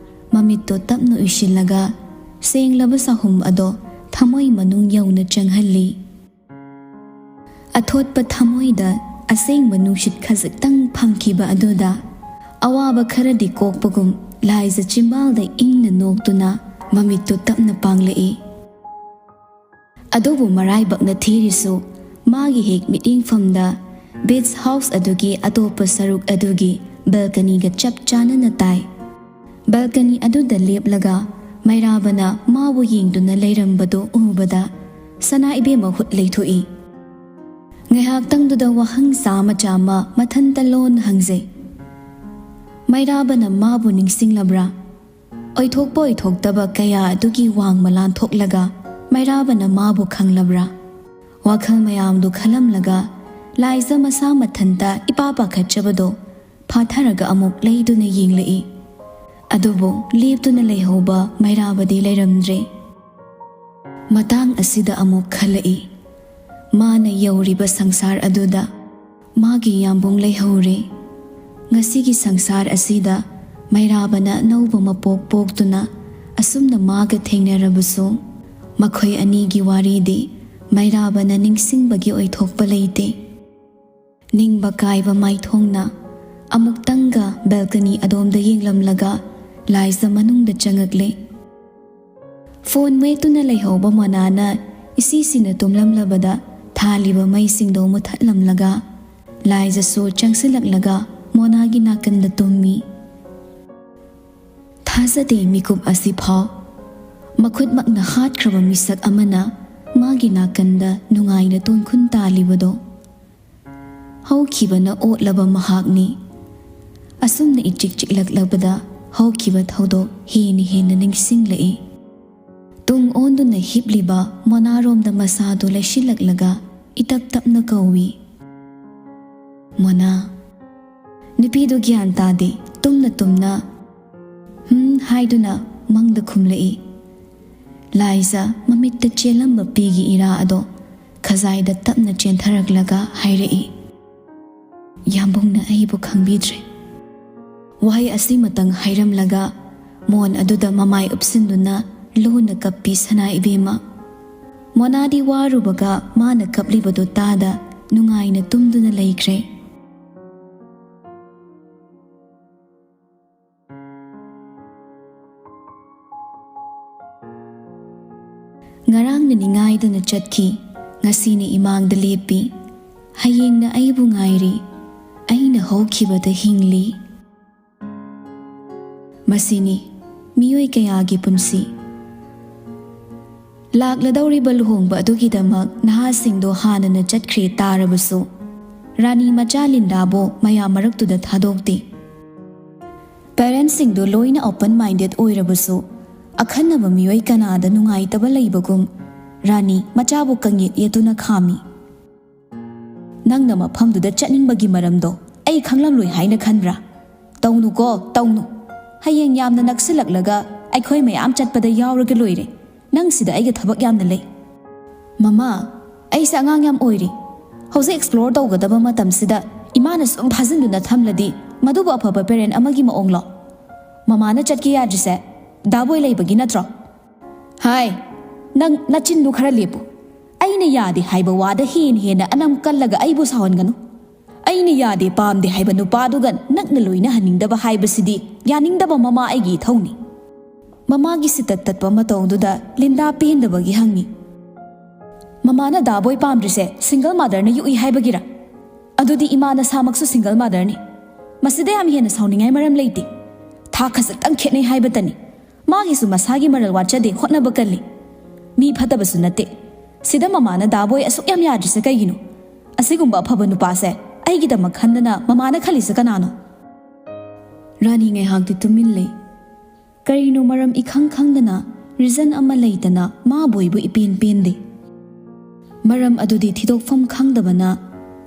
ꯃꯃꯤꯠꯇꯨ ꯇꯞꯅ ꯎꯏꯁꯤꯜꯂꯒ ꯁꯦꯡꯂꯕ ꯆꯍꯨꯝ ꯑꯗꯣ ꯊꯃꯣꯏ ꯃꯅꯨꯡ ꯌꯧꯅ ꯆꯪꯍꯜꯂꯤ꯫ ꯑꯊꯣꯠꯄ ꯊꯃꯣꯏꯗ ꯑꯁꯦꯡꯕ ꯅꯨꯡꯁꯤꯠ ꯈꯖꯤꯛꯇꯪ ꯐꯪꯈꯤꯕ ꯑꯗꯨꯗ ꯑꯋꯥꯕ ꯈꯔꯗꯤ ꯀꯣꯛꯄꯒꯨꯝ ꯂꯥꯏꯖ ꯆꯤꯝꯕꯥꯜꯗ ꯏꯪꯅ ꯅꯣꯛꯇꯨꯅ ꯃꯃꯤꯠꯇꯨ ꯇꯞꯅ ꯄꯥꯡꯂꯛꯏ꯫ ꯑꯗꯨꯕꯨ ꯃꯔꯥꯏꯕꯛꯅ ꯊꯤꯔꯤꯁꯨ ꯃꯥꯒꯤ ꯍꯦꯛ ꯃꯤꯠꯌꯦꯡꯐꯝꯗ ꯕꯤꯆ ꯍꯥꯎꯁ ꯑꯗꯨꯒꯤ ꯑꯇꯣꯞꯄ ꯁꯔꯨꯛ ꯑꯗꯨꯒꯤ ꯕꯦꯜꯀꯅꯤꯒ ꯆꯞ ꯆꯥꯅꯅ ꯇꯥꯏ꯫ ꯕꯦꯜꯀꯅꯤ ꯑꯗꯨꯗ ꯂꯦꯞꯂꯒ ꯃꯩꯔꯥꯕꯅ ꯃꯥꯕꯨ ꯌꯦꯡꯗꯨꯅ ꯂꯩꯔꯝꯕꯗꯨ ꯎꯕꯗ ꯁꯅꯥ ꯏꯕꯦꯝꯃ ꯍꯨꯠ ꯂꯩꯊꯣꯛꯏ꯫ ꯉꯥꯏꯍꯥꯛꯇꯪꯗꯨꯗ ꯋꯥꯍꯪ ꯆꯥꯃ ꯆꯥꯃ ꯃꯊꯟꯇ ꯂꯣꯟ ꯍꯪꯖꯩ꯫ ꯃꯩꯔꯥꯕꯅ ꯃꯥꯕꯨ ꯅꯤꯡꯁꯤꯡꯂꯕ꯭ꯔꯥ? ꯑꯣꯏꯊꯣꯛꯄ ꯑꯣꯏꯊꯣꯛꯇꯕ ꯀꯌꯥ ꯑꯗꯨꯒꯤ ꯋꯥꯡꯃ ꯂꯥꯟꯊꯣꯛꯂꯒ ꯃꯩꯔꯥꯕꯅ ꯃꯥꯕꯨ ꯈꯪꯂꯕ꯭ꯔꯥ? ꯋꯥꯈꯜ ꯃꯌꯥꯝꯗꯨ ꯈꯜꯂꯝꯂꯒ ꯂꯥꯏꯖ ꯃꯁꯥ ꯃꯊꯟꯇ ꯏꯄꯥ ꯄꯥꯈꯠꯆꯕꯗꯣ ꯐꯥꯊꯔꯒ ꯑꯃꯨꯛ ꯂꯩꯗꯨꯅ ꯌꯦꯡꯂꯛꯏ꯫ ꯑꯗꯨꯕꯨ ꯂꯦꯞꯇꯨꯅ ꯂꯩꯍꯧꯕ ꯃꯩꯔꯥꯕꯗꯤ ꯂꯩꯔꯝꯗ꯭ꯔꯦ꯫ ꯃꯇꯥꯡ ꯑꯁꯤꯗ ꯑꯃꯨꯛ ꯈꯜꯂꯛꯏ, ꯃꯥꯅ ꯌꯧꯔꯤꯕ ꯁꯪꯁꯥꯔ ꯑꯗꯨꯗ ꯃꯥꯒꯤ ꯌꯥꯝꯕꯨꯡ ꯂꯩꯍꯧꯔꯦ꯫ ꯉꯁꯤꯒꯤ ꯁꯪꯁꯥꯔ ꯑꯁꯤꯗ ꯃꯩꯔꯥꯕꯅ ꯑꯅꯧꯕ ꯃꯄꯣꯛ ꯄꯣꯛꯇꯨꯅ ꯑꯁꯨꯝꯅ ꯃꯥꯒ ꯊꯦꯡꯅꯔꯕꯁꯨ, ꯃꯈꯣꯏ ꯑꯅꯤꯒꯤ ꯋꯥꯔꯤꯗꯤ ꯃꯩꯔꯥꯕꯅ ꯅꯤꯡꯁꯤꯡꯕꯒꯤ ꯑꯣꯏꯊꯣꯛꯄ ꯂꯩꯇꯦ꯫ ꯅꯤꯡꯕ ꯀꯥꯏꯕ ꯃꯥꯏꯊꯣꯡꯅ ꯑꯃꯨꯛꯇꯪꯒ ꯕꯦꯜꯀꯅꯤ ꯑꯗꯣꯝꯗ ꯌꯦꯡꯂꯝꯂꯒ ꯂꯥꯏꯖ ꯃꯅꯨꯡꯗ ꯆꯪꯉꯛꯂꯦ꯫ ꯐꯣꯟ ꯃꯦꯠꯇꯨꯅ ꯂꯩꯍꯧꯕ ꯃꯣꯅꯥꯅ ꯏꯁꯤꯁꯤꯅ ꯇꯨꯝꯂꯝꯂꯕꯗ ꯊꯥꯜꯂꯤꯕ ꯃꯩꯁꯤꯡꯗꯣ ꯃꯨꯊꯠꯂꯝꯂꯒ ꯂꯥꯏꯖꯁꯨ ꯆꯪꯁꯤꯜꯂꯛꯂꯒ ꯃꯣꯅꯥꯒꯤ ꯅꯥꯀꯟꯗ ꯇꯨꯝꯃꯤ꯫ ꯊꯥꯖꯗꯦ ꯃꯤꯀꯨꯞ ꯑꯁꯤꯐꯥꯎ꯫ ꯃꯈꯨꯠꯃꯛꯅ ꯍꯥꯠꯈ꯭ꯔꯕ ꯃꯤꯁꯛ ꯑꯃꯅ ꯃꯥꯒꯤ ꯅꯥꯀꯟꯗ ꯅꯨꯡꯉꯥꯏꯅ ꯇꯣꯡꯈꯨꯟ ꯇꯥꯜꯂꯤꯕꯗꯣ꯫ ꯍꯧꯈꯤꯕꯅ ꯑꯣꯠꯂꯕ ꯃꯍꯥꯛꯅꯤ꯫ ꯑꯁꯨꯝꯅ ꯏꯆꯤꯛ ꯆꯤꯛꯂꯛꯂꯕꯗ ꯍꯧꯈꯤꯕ ꯊꯧꯗꯣꯛ ꯍꯦꯟꯅ ꯍꯦꯟꯅ ꯅꯤꯡꯁꯤꯡꯂꯛꯏ꯫ ꯇꯨꯡ ꯑꯣꯟꯗꯨꯅ ꯍꯤꯞꯂꯤꯕ ꯃꯣꯅꯥꯔꯣꯝꯗ ꯃꯁꯥꯗꯨ ꯂꯩꯁꯤꯜꯂꯛꯂꯒ ꯏꯇꯞ ꯇꯞꯅ ꯀꯧꯏ, "ꯃꯣꯅꯥ!" ꯅꯨꯄꯤꯗꯨ ꯒ꯭ꯌꯥꯟ ꯇꯥꯗꯦ, ꯇꯨꯝꯅ ꯇꯨꯝꯅ "ꯍꯨꯝ" ꯍꯥꯏꯗꯨꯅ ꯃꯪꯗ ꯈꯨꯝꯂꯛꯏ꯫ ꯂꯥꯏꯖ ꯃꯃꯤꯠꯇ ꯆꯦꯜꯂꯝꯕ ꯄꯤꯒꯤ ꯏꯔꯥ ꯑꯗꯣ ꯈꯖꯥꯏꯗ ꯇꯞꯅ ꯆꯦꯟꯊꯔꯛꯂꯒ ꯍꯥꯏꯔꯛꯏ, "ꯌꯥꯝꯕꯨꯡꯅ ꯑꯩꯕꯨ ꯈꯪꯕꯤꯗ꯭ꯔꯦ"꯫ ꯋꯥꯍꯩ ꯑꯁꯤꯃꯇꯪ ꯍꯥꯏꯔꯝꯂꯒ ꯃꯣꯟ ꯑꯗꯨꯗ ꯃꯃꯥꯏ ꯎꯞꯁꯤꯟꯗꯨꯅ ꯂꯨꯅ ꯀꯞꯄꯤ ꯁꯅꯥ ꯏꯕꯦꯝꯃ꯫ ꯃꯣꯅꯥꯗꯤ ꯋꯥꯔꯨꯕꯒ ꯃꯥꯅ ꯀꯞꯂꯤꯕꯗꯨ ꯇꯥꯗ ꯅꯨꯡꯉꯥꯏꯅ ꯇꯨꯝꯗꯨꯅ ꯂꯩꯈ꯭ꯔꯦ꯫ ꯉꯔꯥꯡꯅ ꯅꯤꯡꯉꯥꯏꯗꯅ ꯆꯠꯈꯤ, ꯉꯁꯤꯅ ꯏꯃꯥꯡꯗ ꯂꯦꯞꯄꯤ꯫ ꯍꯌꯦꯡꯅ ꯑꯩꯕꯨ ꯉꯥꯏꯔꯤ, ꯑꯩꯅ ꯍꯧꯈꯤꯕꯗ ꯍꯤꯡꯂꯤ꯫ ꯃꯁꯤꯅꯤ ꯃꯤꯑꯣꯏ ꯀꯌꯥꯒꯤ ꯄꯨꯟꯁꯤ꯫ ꯂꯥꯛꯂꯗꯧꯔꯤꯕ ꯂꯨꯍꯣꯡꯕ ꯑꯗꯨꯒꯤꯗꯃꯛ ꯅꯍꯥꯁꯤꯡꯗꯣ ꯍꯥꯟꯅꯅ ꯆꯠꯈ꯭ꯔꯦ ꯇꯥꯔꯕꯁꯨ, ꯔꯥꯅꯤ ꯃꯆꯥ ꯂꯤꯟꯗꯥꯕꯨ ꯃꯌꯥꯝ ꯃꯔꯛꯇꯨꯗ ꯊꯥꯗꯣꯛꯇꯦ꯫ ꯄꯦꯔꯦꯟꯁꯁꯤꯡꯗꯣ ꯂꯣꯏꯅ open minded ꯑꯣꯏꯔꯕꯁꯨ, ꯑꯈꯟꯅꯕ ꯃꯤꯑꯣꯏ ꯀꯅꯥꯗ ꯅꯨꯡꯉꯥꯏꯇꯕ ꯂꯩꯕꯒꯨꯝ, ꯔꯥꯅꯤ ꯃꯆꯥꯕꯨ ꯀꯪꯌꯦꯠ ꯌꯦꯠꯇꯨꯅ ꯈꯥꯝꯃꯤ꯫ "ꯅꯪꯅ ꯃꯐꯝꯗꯨꯗ ꯆꯠꯅꯤꯡꯕꯒꯤ ꯃꯔꯝꯗꯣ ꯑꯩ ꯈꯪꯂꯝꯂꯣꯏ ꯍꯥꯏꯅ ꯈꯟꯕ꯭ꯔꯥ? ꯇꯧꯅꯨꯀꯣ, ꯇꯧꯅꯨ꯫ ꯍꯌꯦꯡ ꯌꯥꯝꯅ ꯅꯛꯁꯤꯜꯂꯛꯂꯒ ꯑꯩꯈꯣꯏ ꯃꯌꯥꯝ ꯆꯠꯄꯗ ꯌꯥꯎꯔꯒ ꯂꯣꯏꯔꯦ꯫ ꯅꯪ ꯁꯤꯗ ꯑꯩꯒ ꯊꯕꯛ ꯌꯥꯝꯅ ꯂꯩ"꯫ "ꯃꯃꯥ, ꯑꯩꯁꯦ ꯑꯉꯥꯡ ꯌꯥꯝ ꯑꯣꯏꯔꯤ꯫ ꯍꯧꯖꯤꯛ explore ꯇꯧꯒꯗꯕ ꯃꯇꯝꯁꯤꯗ ꯏꯃꯥꯅ ꯁꯨꯝ ꯐꯥꯖꯤꯟꯗꯨꯅ ꯊꯝꯂꯗꯤ ꯃꯗꯨꯕꯨ ꯑꯐꯕ parent ꯑꯃꯒꯤ ꯃꯑꯣꯡꯂꯣ? ꯃꯃꯥꯅ ꯆꯠꯀꯦ ꯌꯥꯗ꯭ꯔꯤꯁꯦ ꯗꯥꯕꯣꯏ ꯂꯩꯕꯒꯤ ꯅꯠꯇ꯭ꯔꯣ?" "ꯍꯥꯏ, ꯅꯪ ꯅꯆꯤꯟꯗꯨ ꯈꯔ ꯂꯦꯞꯄꯨ꯫ ꯑꯩꯅ ꯌꯥꯗꯦ ꯍꯥꯏꯕ ꯋꯥꯗ ꯍꯦꯟꯅ ꯍꯦꯟꯅ ꯑꯅꯝ ꯀꯜꯂꯒ ꯑꯩꯕꯨ ꯁꯥꯎꯍꯟꯒꯅꯨ꯫ ꯑꯩꯅ ꯌꯥꯗꯦ, ꯄꯥꯝꯗꯦ ꯍꯥꯏꯕ ꯅꯨꯄꯥꯗꯨꯒ ꯅꯛꯅ ꯂꯣꯏꯅꯍꯟꯅꯤꯡꯗꯕ ꯍꯥꯏꯕꯁꯤꯗꯤ ꯌꯥꯅꯤꯡꯗꯕ ꯃꯃꯥ ꯑꯩꯒꯤ ꯏꯊꯧꯅꯤ"꯫ ꯃꯃꯥꯒꯤ ꯁꯤꯇꯠ ꯇꯠꯄ ꯃꯇꯧꯗꯨꯗ ꯂꯤꯟꯗꯥ ꯄꯦꯟꯗꯕꯒꯤ ꯍꯪꯉꯤ, "ꯃꯃꯥꯅ ꯗꯥꯕꯣꯏ ꯄꯥꯝꯗ꯭ꯔꯤꯁꯦ ꯁꯤꯡꯒꯜ ꯃꯥꯗꯔꯅ ꯌꯣꯛꯏ ꯍꯥꯏꯕꯒꯤꯔ? ꯑꯗꯨꯗꯤ ꯏꯃꯥ ꯅꯁꯥꯃꯛꯁꯨ ꯁꯤꯡꯒꯜ ꯃꯥꯗꯔꯅꯤ꯫ ꯃꯁꯤꯗ ꯌꯥꯝ ꯍꯦꯟꯅ ꯁꯥꯎꯅꯤꯡꯉꯥꯏ ꯃꯔꯝ ꯂꯩꯇꯦ꯫ ꯊꯥꯛ ꯈꯖꯤꯛꯇꯪ ꯈꯦꯠꯅꯩ ꯍꯥꯏꯕꯇꯅꯤ꯫ ꯃꯥꯒꯤꯁꯨ ꯃꯁꯥꯒꯤ ꯃꯔꯜ ꯋꯥꯠꯆꯗꯦ, ꯍꯣꯠꯅꯕ ꯀꯜꯂꯤ꯫ ꯃꯤ ꯐꯠꯇꯕꯁꯨ ꯅꯠꯇꯦ꯫ ꯁꯤꯗ ꯃꯃꯥꯅ ꯗꯥꯕꯣꯏ ꯑꯁꯨꯛ ꯌꯥꯝ ꯌꯥꯗ꯭ꯔꯤꯁꯦ ꯀꯩꯒꯤꯅꯣ? ꯑꯁꯤꯒꯨꯝꯕ ꯑꯐꯕ ꯅꯨꯄꯥꯁꯦ ꯑꯩꯒꯤꯗꯃꯛ ꯈꯟꯗꯅ ꯃꯃꯥꯅ ꯈꯜꯂꯤꯁꯦ ꯀꯅꯥꯅꯣ?" ꯔꯥꯅꯤ ꯉꯥꯏꯍꯥꯛꯇꯤ ꯇꯨꯃꯤꯟ ꯂꯩ꯫ ꯀꯔꯤꯅꯣ ꯃꯔꯝ ꯏꯈꯪ ꯈꯪꯗꯅ, ꯔꯤꯖꯟ ꯑꯃ ꯂꯩꯇꯅ ꯃꯥ ꯕꯣꯏꯕꯨ ꯏꯄꯦꯟ ꯄꯦꯟꯗꯦ꯫ ꯃꯔꯝ ꯑꯗꯨꯗꯤ ꯊꯤꯗꯣꯛꯐꯝ ꯈꯪꯗꯕꯅ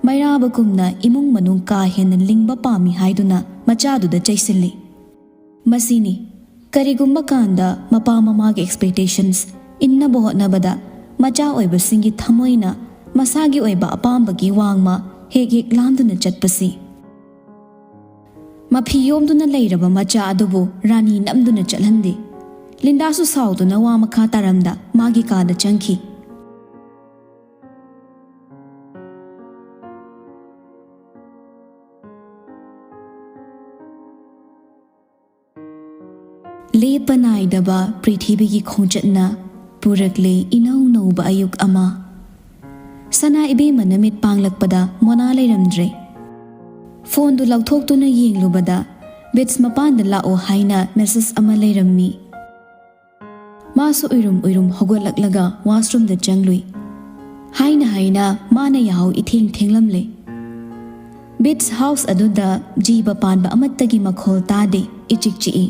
ꯃꯩꯔꯥꯕꯒꯨꯝꯅ ꯏꯃꯨꯡ ꯃꯅꯨꯡ ꯀꯥ ꯍꯦꯟꯅ ꯂꯤꯡꯕ ꯄꯥꯝꯃꯤ ꯍꯥꯏꯗꯨꯅ ꯃꯆꯥꯗꯨꯗ ꯆꯩꯁꯤꯜꯂꯤ꯫ ꯃꯁꯤꯅꯤ, ꯀꯔꯤꯒꯨꯝꯕ ꯀꯥꯟꯗ ꯃꯄꯥ ꯃꯃꯥꯒꯤ ꯑꯦꯛꯁꯄꯦꯛꯇꯦꯁꯟꯁ ꯏꯟꯅꯕ ꯍꯣꯠꯅꯕꯗ ꯃꯆꯥ ꯑꯣꯏꯕꯁꯤꯡꯒꯤ ꯊꯃꯣꯏꯅ ꯃꯁꯥꯒꯤ ꯑꯣꯏꯕ ꯑꯄꯥꯝꯕꯒꯤ ꯋꯥꯡꯃ ꯍꯦꯛ ꯍꯦꯛ ꯂꯥꯟꯗꯨꯅ ꯆꯠꯄꯁꯤ꯫ ꯃꯐꯤ ꯌꯣꯝꯗꯨꯅ ꯂꯩꯔꯕ ꯃꯆꯥ ꯑꯗꯨꯕꯨ ꯔꯥꯅꯤ ꯅꯝꯗꯨꯅ ꯆꯠꯍꯟꯗꯦ꯫ ꯂꯤꯟꯗꯥꯁꯨ ꯁꯥꯎꯗꯨꯅ ꯋꯥ ꯃꯈꯥ ꯇꯥꯔꯝꯗ ꯃꯥꯒꯤ ꯀꯥꯗ ꯆꯪꯈꯤ꯫ ꯂꯦꯞꯄ ꯅꯥꯏꯗꯕ ꯄ꯭ꯔꯤꯊꯤꯕꯤꯒꯤ ꯈꯣꯡꯆꯠꯅ ꯄꯨꯔꯛꯂꯦ ꯏꯅꯧ ꯅꯧꯕ ꯑꯌꯨꯛ ꯑꯃ꯫ ꯁꯅꯥ ꯏꯕꯦꯝꯃꯅ ꯃꯤꯠ ꯄꯥꯡꯂꯛꯄꯗ ꯃꯣꯅꯥ ꯂꯩꯔꯝꯗ꯭ꯔꯦ꯫ ꯐꯣꯟꯗꯨ ꯂꯧꯊꯣꯛꯇꯨꯅ ꯌꯦꯡꯂꯨꯕꯗ ꯕꯤꯠꯁ ꯃꯄꯥꯟꯗ ꯂꯥꯛꯑꯣ ꯍꯥꯏꯅ ꯃꯦꯁꯦꯖ ꯑꯃ ꯂꯩꯔꯝꯃꯤ꯫ ꯃꯥꯁꯨ ꯎꯏꯔꯨꯝ ꯎꯏꯔꯨꯝ ꯍꯧꯒꯠꯂꯛꯂꯒ ꯋꯥꯁꯔꯨꯝꯗ ꯆꯪꯂꯨꯏ꯫ ꯍꯥꯏꯅ ꯍꯥꯏꯅ ꯃꯥꯅ ꯌꯥꯍꯧ ꯏꯊꯦꯡ ꯊꯦꯡꯂꯝꯂꯦ꯫ ꯕꯤꯠꯁ ꯍꯥꯎꯁ ꯑꯗꯨꯗ ꯖꯤꯕ ꯄꯥꯟꯕ ꯑꯃꯠꯇꯒꯤ ꯃꯈꯣꯜ ꯇꯥꯗꯦ, ꯏꯆꯤꯛ ꯆꯤꯛꯏ꯫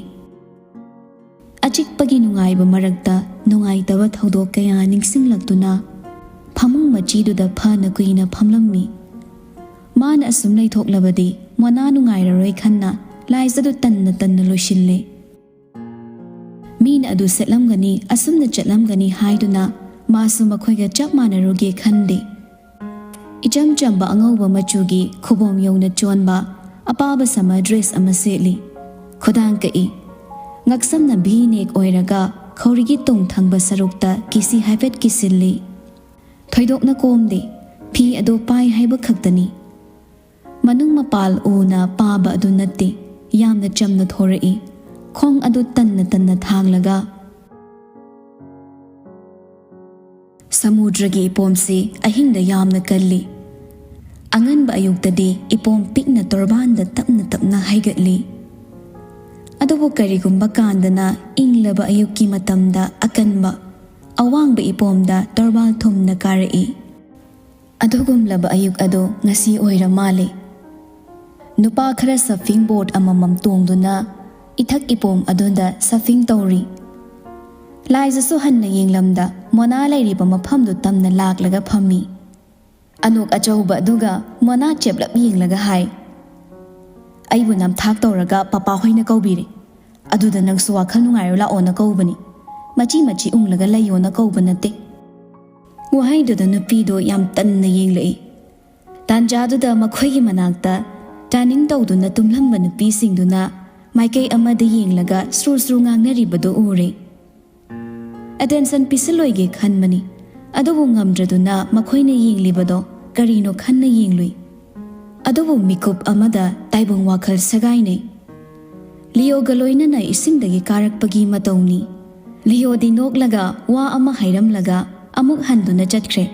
ꯑꯆꯤꯛꯄꯒꯤ ꯅꯨꯡꯉꯥꯏꯕ ꯃꯔꯛꯇ ꯅꯨꯡꯉꯥꯏꯇꯕ ꯊꯧꯗꯣꯛ ꯀꯌꯥ ꯅꯤꯡꯁꯤꯡꯂꯛꯇꯨꯅ ꯐꯃꯨꯡ ꯃꯆꯤꯗꯨꯗ ꯐꯅ ꯀꯨꯏꯅ ꯐꯝꯂꯝꯃꯤ꯫ ꯃꯥꯅ ꯑꯁꯨꯝ ꯂꯩꯊꯣꯛꯂꯕꯗꯤ ꯃꯣꯅꯥ ꯅꯨꯡꯉꯥꯏꯔꯔꯣꯏ ꯈꯟꯅ ꯂꯥꯏꯖꯗꯨ ꯇꯟꯅ ꯇꯟꯅ ꯂꯣꯏꯁꯤꯜꯂꯦ꯫ ꯃꯤꯅ ꯑꯗꯨ ꯁꯦꯠꯂꯝꯒꯅꯤ, ꯑꯁꯨꯝꯅ ꯆꯠꯂꯝꯒꯅꯤ ꯍꯥꯏꯗꯨꯅ ꯃꯥꯁꯨ ꯃꯈꯣꯏꯒ ꯆꯞ ꯃꯥꯟꯅꯔꯨꯒꯦ ꯈꯟꯗꯦ꯫ ꯏꯆꯝ ꯆꯝꯕ ꯑꯉꯧꯕ ꯃꯆꯨꯒꯤ ꯈꯨꯕꯣꯝ ꯌꯧꯅ ꯆꯣꯟꯕ ꯑꯄꯥꯕ ꯁꯝꯃꯔ ꯗ꯭ꯔꯦꯁ ꯑꯃ ꯁꯦꯠꯂꯤ꯫ ꯈꯨꯗꯥꯡ ꯀꯛꯏ꯫ ꯉꯛꯁꯝꯅ ꯚꯤ ꯅꯦꯛ ꯑꯣꯏꯔꯒ ꯈꯧꯔꯤꯒꯤ ꯇꯣꯡ ꯊꯪꯕ ꯁꯔꯨꯛꯇ ꯀꯤꯁꯤ ꯍꯥꯏꯐꯦꯠ ꯀꯤꯁꯤꯜꯂꯤ꯫ ꯊꯣꯏꯗꯣꯛꯅ ꯀꯣꯝꯗꯦ꯫ ꯐꯤ ꯑꯗꯨ ꯄꯥꯏ ꯍꯥꯏꯕ ꯈꯛꯇꯅꯤ꯫ ꯃꯅꯨꯡ ꯃꯄꯥꯜ ꯎꯅ ꯄꯥꯕ ꯑꯗꯨ ꯅꯠꯇꯦ, ꯌꯥꯝꯅ ꯆꯝꯅ ꯊꯣꯔꯛꯏ꯫ ꯈꯣꯡ ꯑꯗꯨ ꯇꯟꯅ ꯇꯟꯅ ꯊꯥꯡꯂꯒ꯫ ꯁꯃꯨꯗ꯭ꯔꯒꯤ ꯏꯄꯣꯝꯁꯤ ꯑꯍꯤꯡꯗ ꯌꯥꯝꯅ ꯀꯜꯂꯤ꯫ ꯑꯉꯟꯕ ꯑꯌꯨꯛꯇꯗꯤ ꯏꯄꯣꯝ ꯄꯤꯛꯅ ꯇꯣꯔꯕꯥꯟꯗ ꯇꯞꯅ ꯇꯞꯅ ꯍꯥꯏꯒꯠꯂꯤ꯫ ꯑꯗꯨꯕꯨ ꯀꯔꯤꯒꯨꯝꯕ ꯀꯥꯟꯗꯅ ꯏꯪꯂꯕ ꯑꯌꯨꯛꯀꯤ ꯃꯇꯝꯗ ꯑꯀꯟꯕ, ꯑꯋꯥꯡꯕ ꯏꯄꯣꯝꯗ ꯇꯣꯔꯕꯥꯜ ꯊꯨꯝꯅ ꯀꯥꯔꯛꯏ꯫ ꯑꯗꯨꯒꯨꯝꯂꯕ ꯑꯌꯨꯛ ꯑꯗꯨ ꯉꯁꯤ ꯑꯣꯏꯔ ꯃꯥꯜꯂꯦ꯫ ꯅꯨꯄꯥ ꯈꯔ surfing board ꯑꯃꯃꯝ ꯇꯣꯡꯗꯨꯅ ꯏꯊꯛ ꯏꯄꯣꯝ ꯑꯗꯨꯗ surfing ꯇꯧꯔꯤ꯫ ꯂꯥꯏꯖꯁꯨ ꯍꯟꯅ ꯌꯦꯡꯂꯝꯗ ꯃꯣꯅꯥ ꯂꯩꯔꯤꯕ ꯃꯐꯝꯗꯨ ꯇꯝꯅ ꯂꯥꯛꯂꯒ ꯐꯝꯃꯤ꯫ ꯑꯅꯣꯛ ꯑꯆꯧꯕ ꯑꯗꯨꯒ ꯃꯣꯅꯥ ꯆꯦꯞꯂꯞ ꯌꯦꯡꯂꯒ ꯍꯥꯏ, "ꯑꯩꯕꯨ ꯅꯝꯊꯥꯛ ꯇꯧꯔꯒ ꯄꯄꯥ ꯍꯣꯏꯅ ꯀꯧꯕꯤꯔꯦ꯫ ꯑꯗꯨꯗ ꯅꯪꯁꯨ ꯋꯥꯈꯜ ꯅꯨꯡꯉꯥꯏꯔꯣ ꯂꯥꯛꯑꯣꯅ ꯀꯧꯕꯅꯤ꯫ ꯃꯆꯤ ꯃꯆꯤ ꯎꯪꯂꯒ ꯂꯩꯌꯣꯅ ꯀꯧꯕ ꯅꯠꯇꯦ꯫" ꯋꯥꯍꯩꯗꯨꯗ ꯅꯨꯄꯤꯗꯣ ꯌꯥꯝ ꯇꯟꯅ ꯌꯦꯡꯂꯛꯏ꯫ ꯇꯥꯟꯖꯥꯗꯨꯗ ꯃꯈꯣꯏꯒꯤ ꯃꯅꯥꯛꯇ tanning ꯇꯧꯗꯨꯅ ꯇꯨꯝꯂꯝꯕ ꯅꯨꯄꯤꯁꯤꯡꯗꯨꯅ ꯃꯥꯏꯀꯩ ꯑꯃꯗ ꯌꯦꯡꯂꯒ ꯁ꯭ꯔꯨ ꯁ꯭ꯔꯨ ꯉꯥꯡꯅꯔꯤꯕꯗꯨ ꯎꯔꯦ꯫ Attention ꯄꯤꯁꯤꯜꯂꯣꯏꯒꯦ ꯈꯟꯕꯅꯤ, ꯑꯗꯨꯕꯨ ꯉꯝꯗ꯭ꯔꯗꯨꯅ ꯃꯈꯣꯏꯅ ꯌꯦꯡꯂꯤꯕꯗꯣ ꯀꯔꯤꯅꯣ ꯈꯟꯅ ꯌꯦꯡꯂꯨꯏ꯫ ꯑꯗꯨꯕꯨ ꯃꯤꯀꯨꯞ ꯑꯃꯗ ꯇꯥꯏꯕꯪ ꯋꯥꯈꯜ ꯁꯦꯒꯥꯏꯅꯩ꯫ ꯂꯤꯑꯣꯒ ꯂꯣꯏꯅꯅ ꯏꯁꯤꯡꯗꯒꯤ ꯀꯥꯔꯛꯄꯒꯤ ꯃꯇꯧꯅꯤ꯫ ꯂꯤꯑꯣꯗꯤ ꯅꯣꯛꯂꯒ ꯋꯥ ꯑꯃ ꯍꯥꯏꯔꯝꯂꯒ ꯑꯃꯨꯛ ꯍꯟꯗꯨꯅ ꯆꯠꯈ꯭ꯔꯦ꯫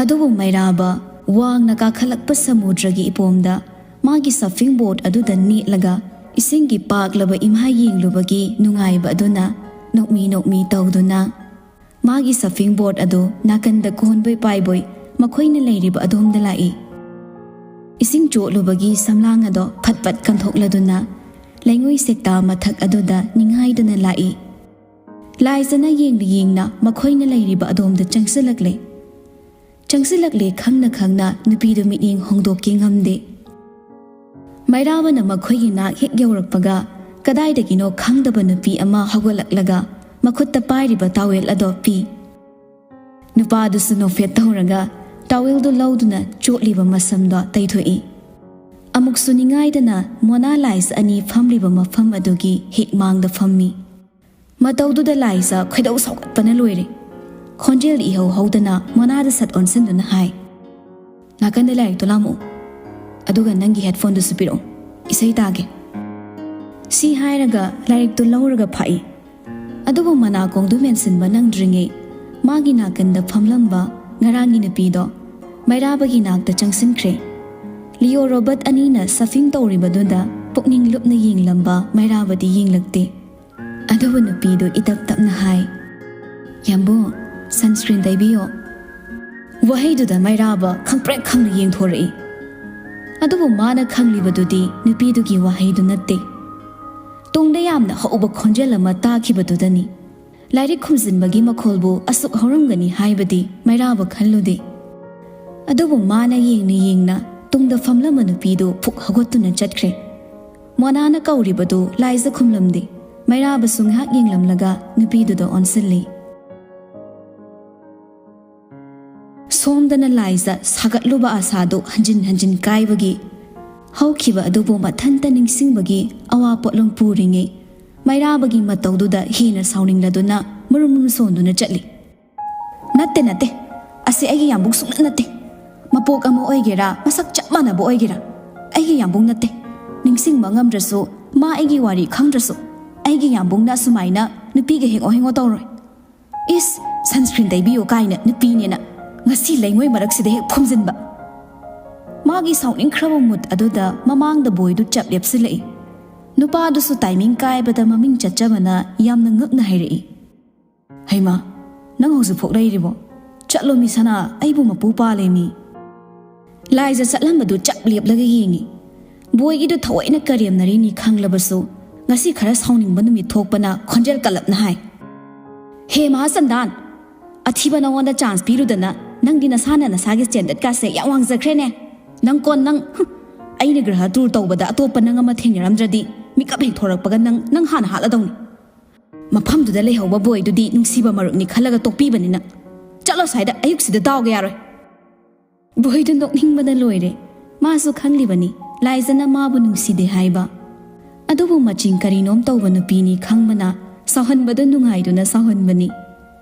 ꯑꯗꯨꯕꯨ ꯃꯩꯔꯥꯕ ꯋꯥꯡꯅ ꯀꯥꯈꯠꯂꯛꯄ ꯁꯃꯨꯗ꯭ꯔꯒꯤ ꯏꯄꯣꯝꯗ ꯃꯥꯒꯤ surfing board ꯑꯗꯨꯗ ꯅꯦꯠꯂꯒ ꯏꯁꯤꯡꯒꯤ ꯄꯥꯛꯂꯕ ꯏꯃꯥ ꯌꯦꯡꯂꯨꯕꯒꯤ ꯅꯨꯡꯉꯥꯏꯕ ꯑꯗꯨꯅ ꯅꯣꯛꯃꯤ ꯅꯣꯛꯃꯤ ꯇꯧꯗꯨꯅ ꯃꯥꯒꯤ surfing board ꯑꯗꯨ ꯅꯥꯀꯟꯗ ꯀꯣꯟꯕꯣꯏ ꯄꯥꯏꯕꯣꯏ ꯃꯈꯣꯏꯅ ꯂꯩꯔꯤꯕ ꯑꯗꯣꯝꯗ ꯂꯥꯛꯏ꯫ ꯏꯁꯤꯡ ꯆꯣꯠꯂꯨꯕꯒꯤ ꯁꯝꯂꯥꯡ ꯑꯗꯣ ꯐꯠ ꯐꯠ ꯀꯟꯊꯣꯛꯂꯗꯨꯅ ꯂꯩꯉꯣꯏ ꯁꯦꯛꯇꯥ ꯃꯊꯛ ꯑꯗꯨꯗ ꯅꯤꯡꯍꯥꯏꯗꯨꯅ ꯂꯥꯛꯏ꯫ ꯂꯥꯏꯖꯅ ꯌꯦꯡꯅ ꯌꯦꯡꯅ ꯃꯈꯣꯏꯅ ꯂꯩꯔꯤꯕ ꯑꯗꯣꯝꯗ ꯆꯪꯁꯤꯜꯂꯛꯂꯦ꯫ ꯆꯪꯁꯤꯜꯂꯛꯂꯦ ꯈꯪꯅ ꯈꯪꯅ ꯅꯨꯄꯤꯗꯨ ꯃꯤꯠꯌꯦꯡ ꯍꯣꯡꯗꯣꯛꯀꯦ ꯉꯝꯗꯦ꯫ ꯃꯩꯔꯥꯕꯅ ꯃꯈꯣꯏꯒꯤ ꯅꯥꯛ ꯍꯦꯛ ꯌꯧꯔꯛꯄꯒ ꯀꯗꯥꯏꯗꯒꯤꯅꯣ ꯈꯪꯗꯕ ꯅꯨꯄꯤ ꯑꯃ ꯍꯧꯒꯠꯂꯛꯂꯒ ꯃꯈꯨꯠꯇ ꯄꯥꯏꯔꯤꯕ towel ꯑꯗꯣ ꯄꯤ꯫ ꯅꯨꯄꯥꯗꯨꯁꯨ ꯅꯣꯛꯐꯦꯠ ꯇꯧꯔꯒ towelꯗꯨ ꯂꯧꯗꯨꯅ ꯆꯣꯠꯂꯤꯕ ꯃꯁꯝꯗꯣ ꯇꯩꯊꯣꯛꯏ꯫ ꯑꯃꯨꯛꯁꯨ ꯅꯤꯡꯉꯥꯏꯗꯅ ꯃꯣꯅꯥ ꯂꯥꯏꯖ ꯑꯅꯤ ꯐꯝꯂꯤꯕ ꯃꯐꯝ ꯑꯗꯨꯒꯤ ꯍꯦꯛ ꯃꯥꯡꯗ ꯐꯝꯃꯤ꯫ ꯃꯇꯧꯗꯨꯗ ꯂꯥꯏꯖ ꯈꯣꯏꯗꯧ ꯁꯥꯎꯒꯠꯄꯅ ꯂꯣꯏꯔꯦ꯫ ꯈꯣꯟꯖꯦꯜ ꯏꯍꯧ ꯍꯧꯗꯅ ꯃꯣꯅꯥꯗ ꯁꯠ ꯑꯣꯟꯁꯤꯟꯗꯨꯅ ꯍꯥꯏ, "ꯅꯥꯀꯟꯗ ꯂꯥꯏꯔꯤꯛꯇꯣ ꯂꯥꯝꯃꯛꯑꯣ, ꯑꯗꯨꯒ ꯅꯪꯒꯤ headphoneꯗꯨꯁꯨ ꯄꯤꯔꯛꯑꯣ, ꯏꯁꯩ ꯇꯥꯒꯦ꯫" ꯁꯤ ꯍꯥꯏꯔꯒ ꯂꯥꯏꯔꯤꯛꯇꯨ ꯂꯧꯔꯒ ꯐꯥꯛꯏ꯫ ꯑꯗꯨꯕꯨ ꯃꯅꯥꯀꯣꯡꯗꯨ ꯃꯦꯟꯁꯤꯟꯕ ꯅꯪꯗ꯭ꯔꯤꯉꯩ ꯃꯥꯒꯤ ꯅꯥꯀꯟꯗ ꯐꯝꯂꯝꯕ ꯉꯔꯥꯡꯒꯤ ꯅꯨꯄꯤꯗꯣ ꯃꯩꯔꯥꯕꯒꯤ ꯅꯥꯛꯇ ꯆꯪꯁꯤꯟꯈ꯭ꯔꯦ꯫ ꯂꯤꯑꯣ ꯔꯣꯕꯔꯠ ꯑꯅꯤꯅ ꯁꯐꯤꯡ ꯇꯧꯔꯤꯕꯗꯨꯗ ꯄꯨꯛꯅꯤꯡ ꯂꯨꯞꯅ ꯌꯦꯡꯂꯝꯕ ꯃꯩꯔꯥꯕꯗꯤ ꯌꯦꯡꯂꯛꯇꯦ꯫ ꯑꯗꯨꯕꯨ ꯅꯨꯄꯤꯗꯨ ꯏꯇꯞ ꯇꯞꯅ ꯍꯥꯏ, "ꯌꯥꯝꯕꯨ, sunscreen ꯇꯩꯕꯤꯌꯣ"꯫ ꯋꯥꯍꯩꯗꯨꯗ ꯃꯩꯔꯥꯕ ꯈꯪꯄ꯭ꯔꯦꯛ ꯈꯪꯅ ꯌꯦꯡꯊꯣꯔꯛꯏ꯫ ꯑꯗꯨꯕꯨ ꯃꯥꯅ ꯈꯪꯂꯤꯕꯗꯨꯗꯤ ꯅꯨꯄꯤꯗꯨꯒꯤ ꯋꯥꯍꯩꯗꯨ ꯅꯠꯇꯦ꯫ ꯇꯨꯡꯗ ꯌꯥꯝꯅ ꯍꯧꯕ ꯈꯣꯟꯖꯦꯜ ꯑꯃ ꯇꯥꯈꯤꯕꯗꯨꯗꯅꯤ꯫ ꯂꯥꯏꯔꯤꯛ ꯈꯨꯝꯖꯤꯟꯕꯒꯤ ꯃꯈꯣꯜꯕꯨ ꯑꯁꯨꯛ ꯍꯧꯔꯝꯒꯅꯤ ꯍꯥꯏꯕꯗꯤ ꯃꯩꯔꯥꯕ ꯈꯜꯂꯨꯗꯦ꯫ ꯑꯗꯨꯕꯨ ꯃꯥꯅ ꯌꯦꯡꯅ ꯌꯦꯡꯅ ꯇꯨꯡꯗ ꯐꯝꯂꯝꯕ ꯅꯨꯄꯤꯗꯨ ꯐꯨꯛ ꯍꯧꯒꯠꯇꯨꯅ ꯆꯠꯈ꯭ꯔꯦ꯫ ꯃꯣꯅꯥꯅ ꯀꯧꯔꯤꯕꯗꯨ ꯂꯥꯏꯖ ꯈꯨꯝꯂꯝꯗꯦ꯫ ꯃꯩꯔꯥꯕꯁꯨ ꯉꯥꯏꯍꯥꯛ ꯌꯦꯡꯂꯝꯂꯒ ꯅꯨꯄꯤꯗꯨꯗ ꯑꯣꯟꯁꯤꯜꯂꯤ꯫ ꯁꯣꯝꯗꯅ ꯂꯥꯏꯖ ꯁꯥꯒꯠꯂꯨꯕ ꯑꯁꯥꯗꯨ ꯍꯟꯖꯤꯟ ꯍꯟꯖꯤꯟ ꯀꯥꯏꯕꯒꯤ, ꯍꯧꯈꯤꯕ ꯑꯗꯨꯕꯨ ꯃꯊꯟꯇ ꯅꯤꯡꯁꯤꯡꯕꯒꯤ ꯑꯋꯥ ꯄꯣꯠꯂꯨꯝ ꯄꯨꯔꯤꯉꯩ, ꯃꯩꯔꯥꯕꯒꯤ ꯃꯇꯧꯗꯨꯗ ꯍꯦꯟꯅ ꯁꯥꯎꯅꯤꯡꯂꯗꯨꯅ ꯃꯔꯨꯝ ꯃꯔꯨꯝ ꯁꯣꯟꯗꯨꯅ ꯆꯠꯂꯤ꯫ "ꯅꯠꯇꯦ, ꯅꯠꯇꯦ, ꯑꯁꯤ ꯑꯩꯒꯤ ꯌꯥꯝꯕꯨꯡ ꯁꯨꯡꯅꯠ ꯅꯠꯇꯦ꯫ ꯃꯄꯣꯛ ꯑꯃ ꯑꯣꯏꯒꯦꯔꯥ, ꯃꯁꯛ ꯆꯞ ꯃꯥꯟꯅꯕ ꯑꯣꯏꯒꯦꯔꯥ, ꯑꯩꯒꯤ ꯌꯥꯝꯕꯨꯡ ꯅꯠꯇꯦ꯫ ꯅꯤꯡꯁꯤꯡꯕ ꯉꯝꯗ꯭ꯔꯁꯨ, ꯃꯥ ꯑꯩꯒꯤ ꯋꯥꯔꯤ ꯈꯪꯗ꯭ꯔꯁꯨ, ꯑꯩꯒꯤ ꯌꯥꯝꯕꯨꯡꯅ ꯑꯁꯨꯃꯥꯏꯅ ꯅꯨꯄꯤꯒ ꯍꯦꯡꯉꯣ ꯍꯦꯡꯉꯣ ꯇꯧꯔꯣꯏ꯫ ꯏꯁ, sunscreen ꯇꯩꯕꯤꯌꯣ ꯀꯥꯏꯅ ꯅꯨꯄꯤꯅꯦꯅ ꯉꯁꯤ ꯂꯩꯉꯣꯏ ꯃꯔꯛꯁꯤꯗ ꯍꯦꯛ ꯐꯨꯝꯖꯤꯟꯕ"꯫ ꯃꯥꯒꯤ ꯁꯥꯎꯅꯤꯡꯈ꯭ꯔꯕ ꯃꯨꯠ ꯑꯗꯨꯗ ꯃꯃꯥꯡꯗ ꯕꯣꯏꯗꯨ ꯆꯞ ꯂꯦꯞꯁꯤꯜꯂꯛꯏ꯫ ꯅꯨꯄꯥꯗꯨꯁꯨ ꯇꯥꯏꯃꯤꯡ ꯀꯥꯏꯕꯗ ꯃꯃꯤꯡ ꯆꯠꯆꯕꯅ ꯌꯥꯝꯅ ꯉꯛꯅ ꯍꯥꯏꯔꯛꯏ, "ꯍꯩꯃꯥ, ꯅꯪ ꯍꯧꯖꯤꯛꯐꯥꯎ ꯂꯩꯔꯤꯕꯣ? ꯆꯠꯂꯣ ꯃꯤ ꯁꯅꯥ, ꯑꯩꯕꯨ ꯃꯄꯨ ꯄꯥꯜꯂꯦ ꯃꯤ"꯫ ꯂꯥꯏꯖ ꯆꯠꯂꯝꯕꯗꯨ ꯆꯞ ꯂꯦꯞꯂꯒ ꯌꯦꯡꯉꯤ꯫ ꯕꯣꯏꯒꯤꯗꯨ ꯊꯑꯣꯏꯅ ꯀꯔꯦꯝꯅꯔꯤꯅꯤ ꯈꯪꯂꯕꯁꯨ, ꯉꯁꯤ ꯈꯔ ꯁꯥꯎꯅꯤꯡꯕ ꯅꯨꯃꯤꯠ ꯊꯣꯛꯄꯅ ꯈꯣꯟꯖꯦꯜ ꯀꯜꯂꯞꯅ ꯍꯥꯏ, "ꯍꯦ ꯃꯍꯥꯆꯟꯗꯥꯟ, ꯑꯊꯤꯕ ꯅꯉꯣꯟꯗ chance ꯄꯤꯔꯨꯗꯅ ꯅꯪꯗꯤ ꯅꯁꯥꯅ ꯅꯁꯥꯒꯤ standard ꯀꯥꯁꯦ ꯌꯥꯝ ꯋꯥꯡꯖꯈ꯭ꯔꯦꯅꯦ꯫ ꯅꯪ ꯀꯣꯟ ꯅꯪ, ꯍꯨꯝ, ꯑꯩꯅ ꯒ꯭ꯔꯍ tour ꯇꯧꯕꯗ ꯑꯇꯣꯞꯄ ꯅꯪ ꯑꯃ ꯊꯦꯡꯅꯔꯝꯗ꯭ꯔꯗꯤ ꯃꯤꯀꯞ ꯍꯦꯛ ꯊꯣꯔꯛꯄꯒ ꯅꯪ, ꯅꯪ ꯍꯥꯟꯅ ꯍꯥꯠꯂꯗꯧꯅꯤ꯫ ꯃꯐꯝꯗꯨꯗ ꯂꯩꯍꯧꯕ ꯕꯣꯏꯗꯨꯗꯤ ꯅꯨꯡꯁꯤꯕ ꯃꯔꯨꯞꯅꯤ ꯈꯜꯂꯒ ꯇꯣꯛꯄꯤꯕꯅꯤꯅ꯫ ꯆꯠꯂꯣ ꯁ꯭ꯋꯥꯏꯗ, ꯑꯌꯨꯛꯁꯤꯗ ꯗꯥꯎꯒ ꯌꯥꯔꯣꯏ"꯫ ꯕꯣꯏꯗꯨ ꯅꯣꯛꯅꯤꯡꯕꯅ ꯂꯣꯏꯔꯦ꯫ ꯃꯥꯁꯨ ꯈꯪꯂꯤꯕꯅꯤ ꯂꯥꯏꯖꯅ ꯃꯥꯕꯨ ꯅꯨꯡꯁꯤꯗꯦ ꯍꯥꯏꯕ꯫ ꯑꯗꯨꯕꯨ ꯃꯆꯤꯡ ꯀꯔꯤꯅꯣꯝ ꯇꯧꯕ ꯅꯨꯄꯤꯅꯤ ꯈꯪꯕꯅ ꯁꯥꯎꯍꯟꯕꯗꯨ ꯅꯨꯡꯉꯥꯏꯗꯨꯅ ꯁꯥꯎꯍꯟꯕꯅꯤ꯫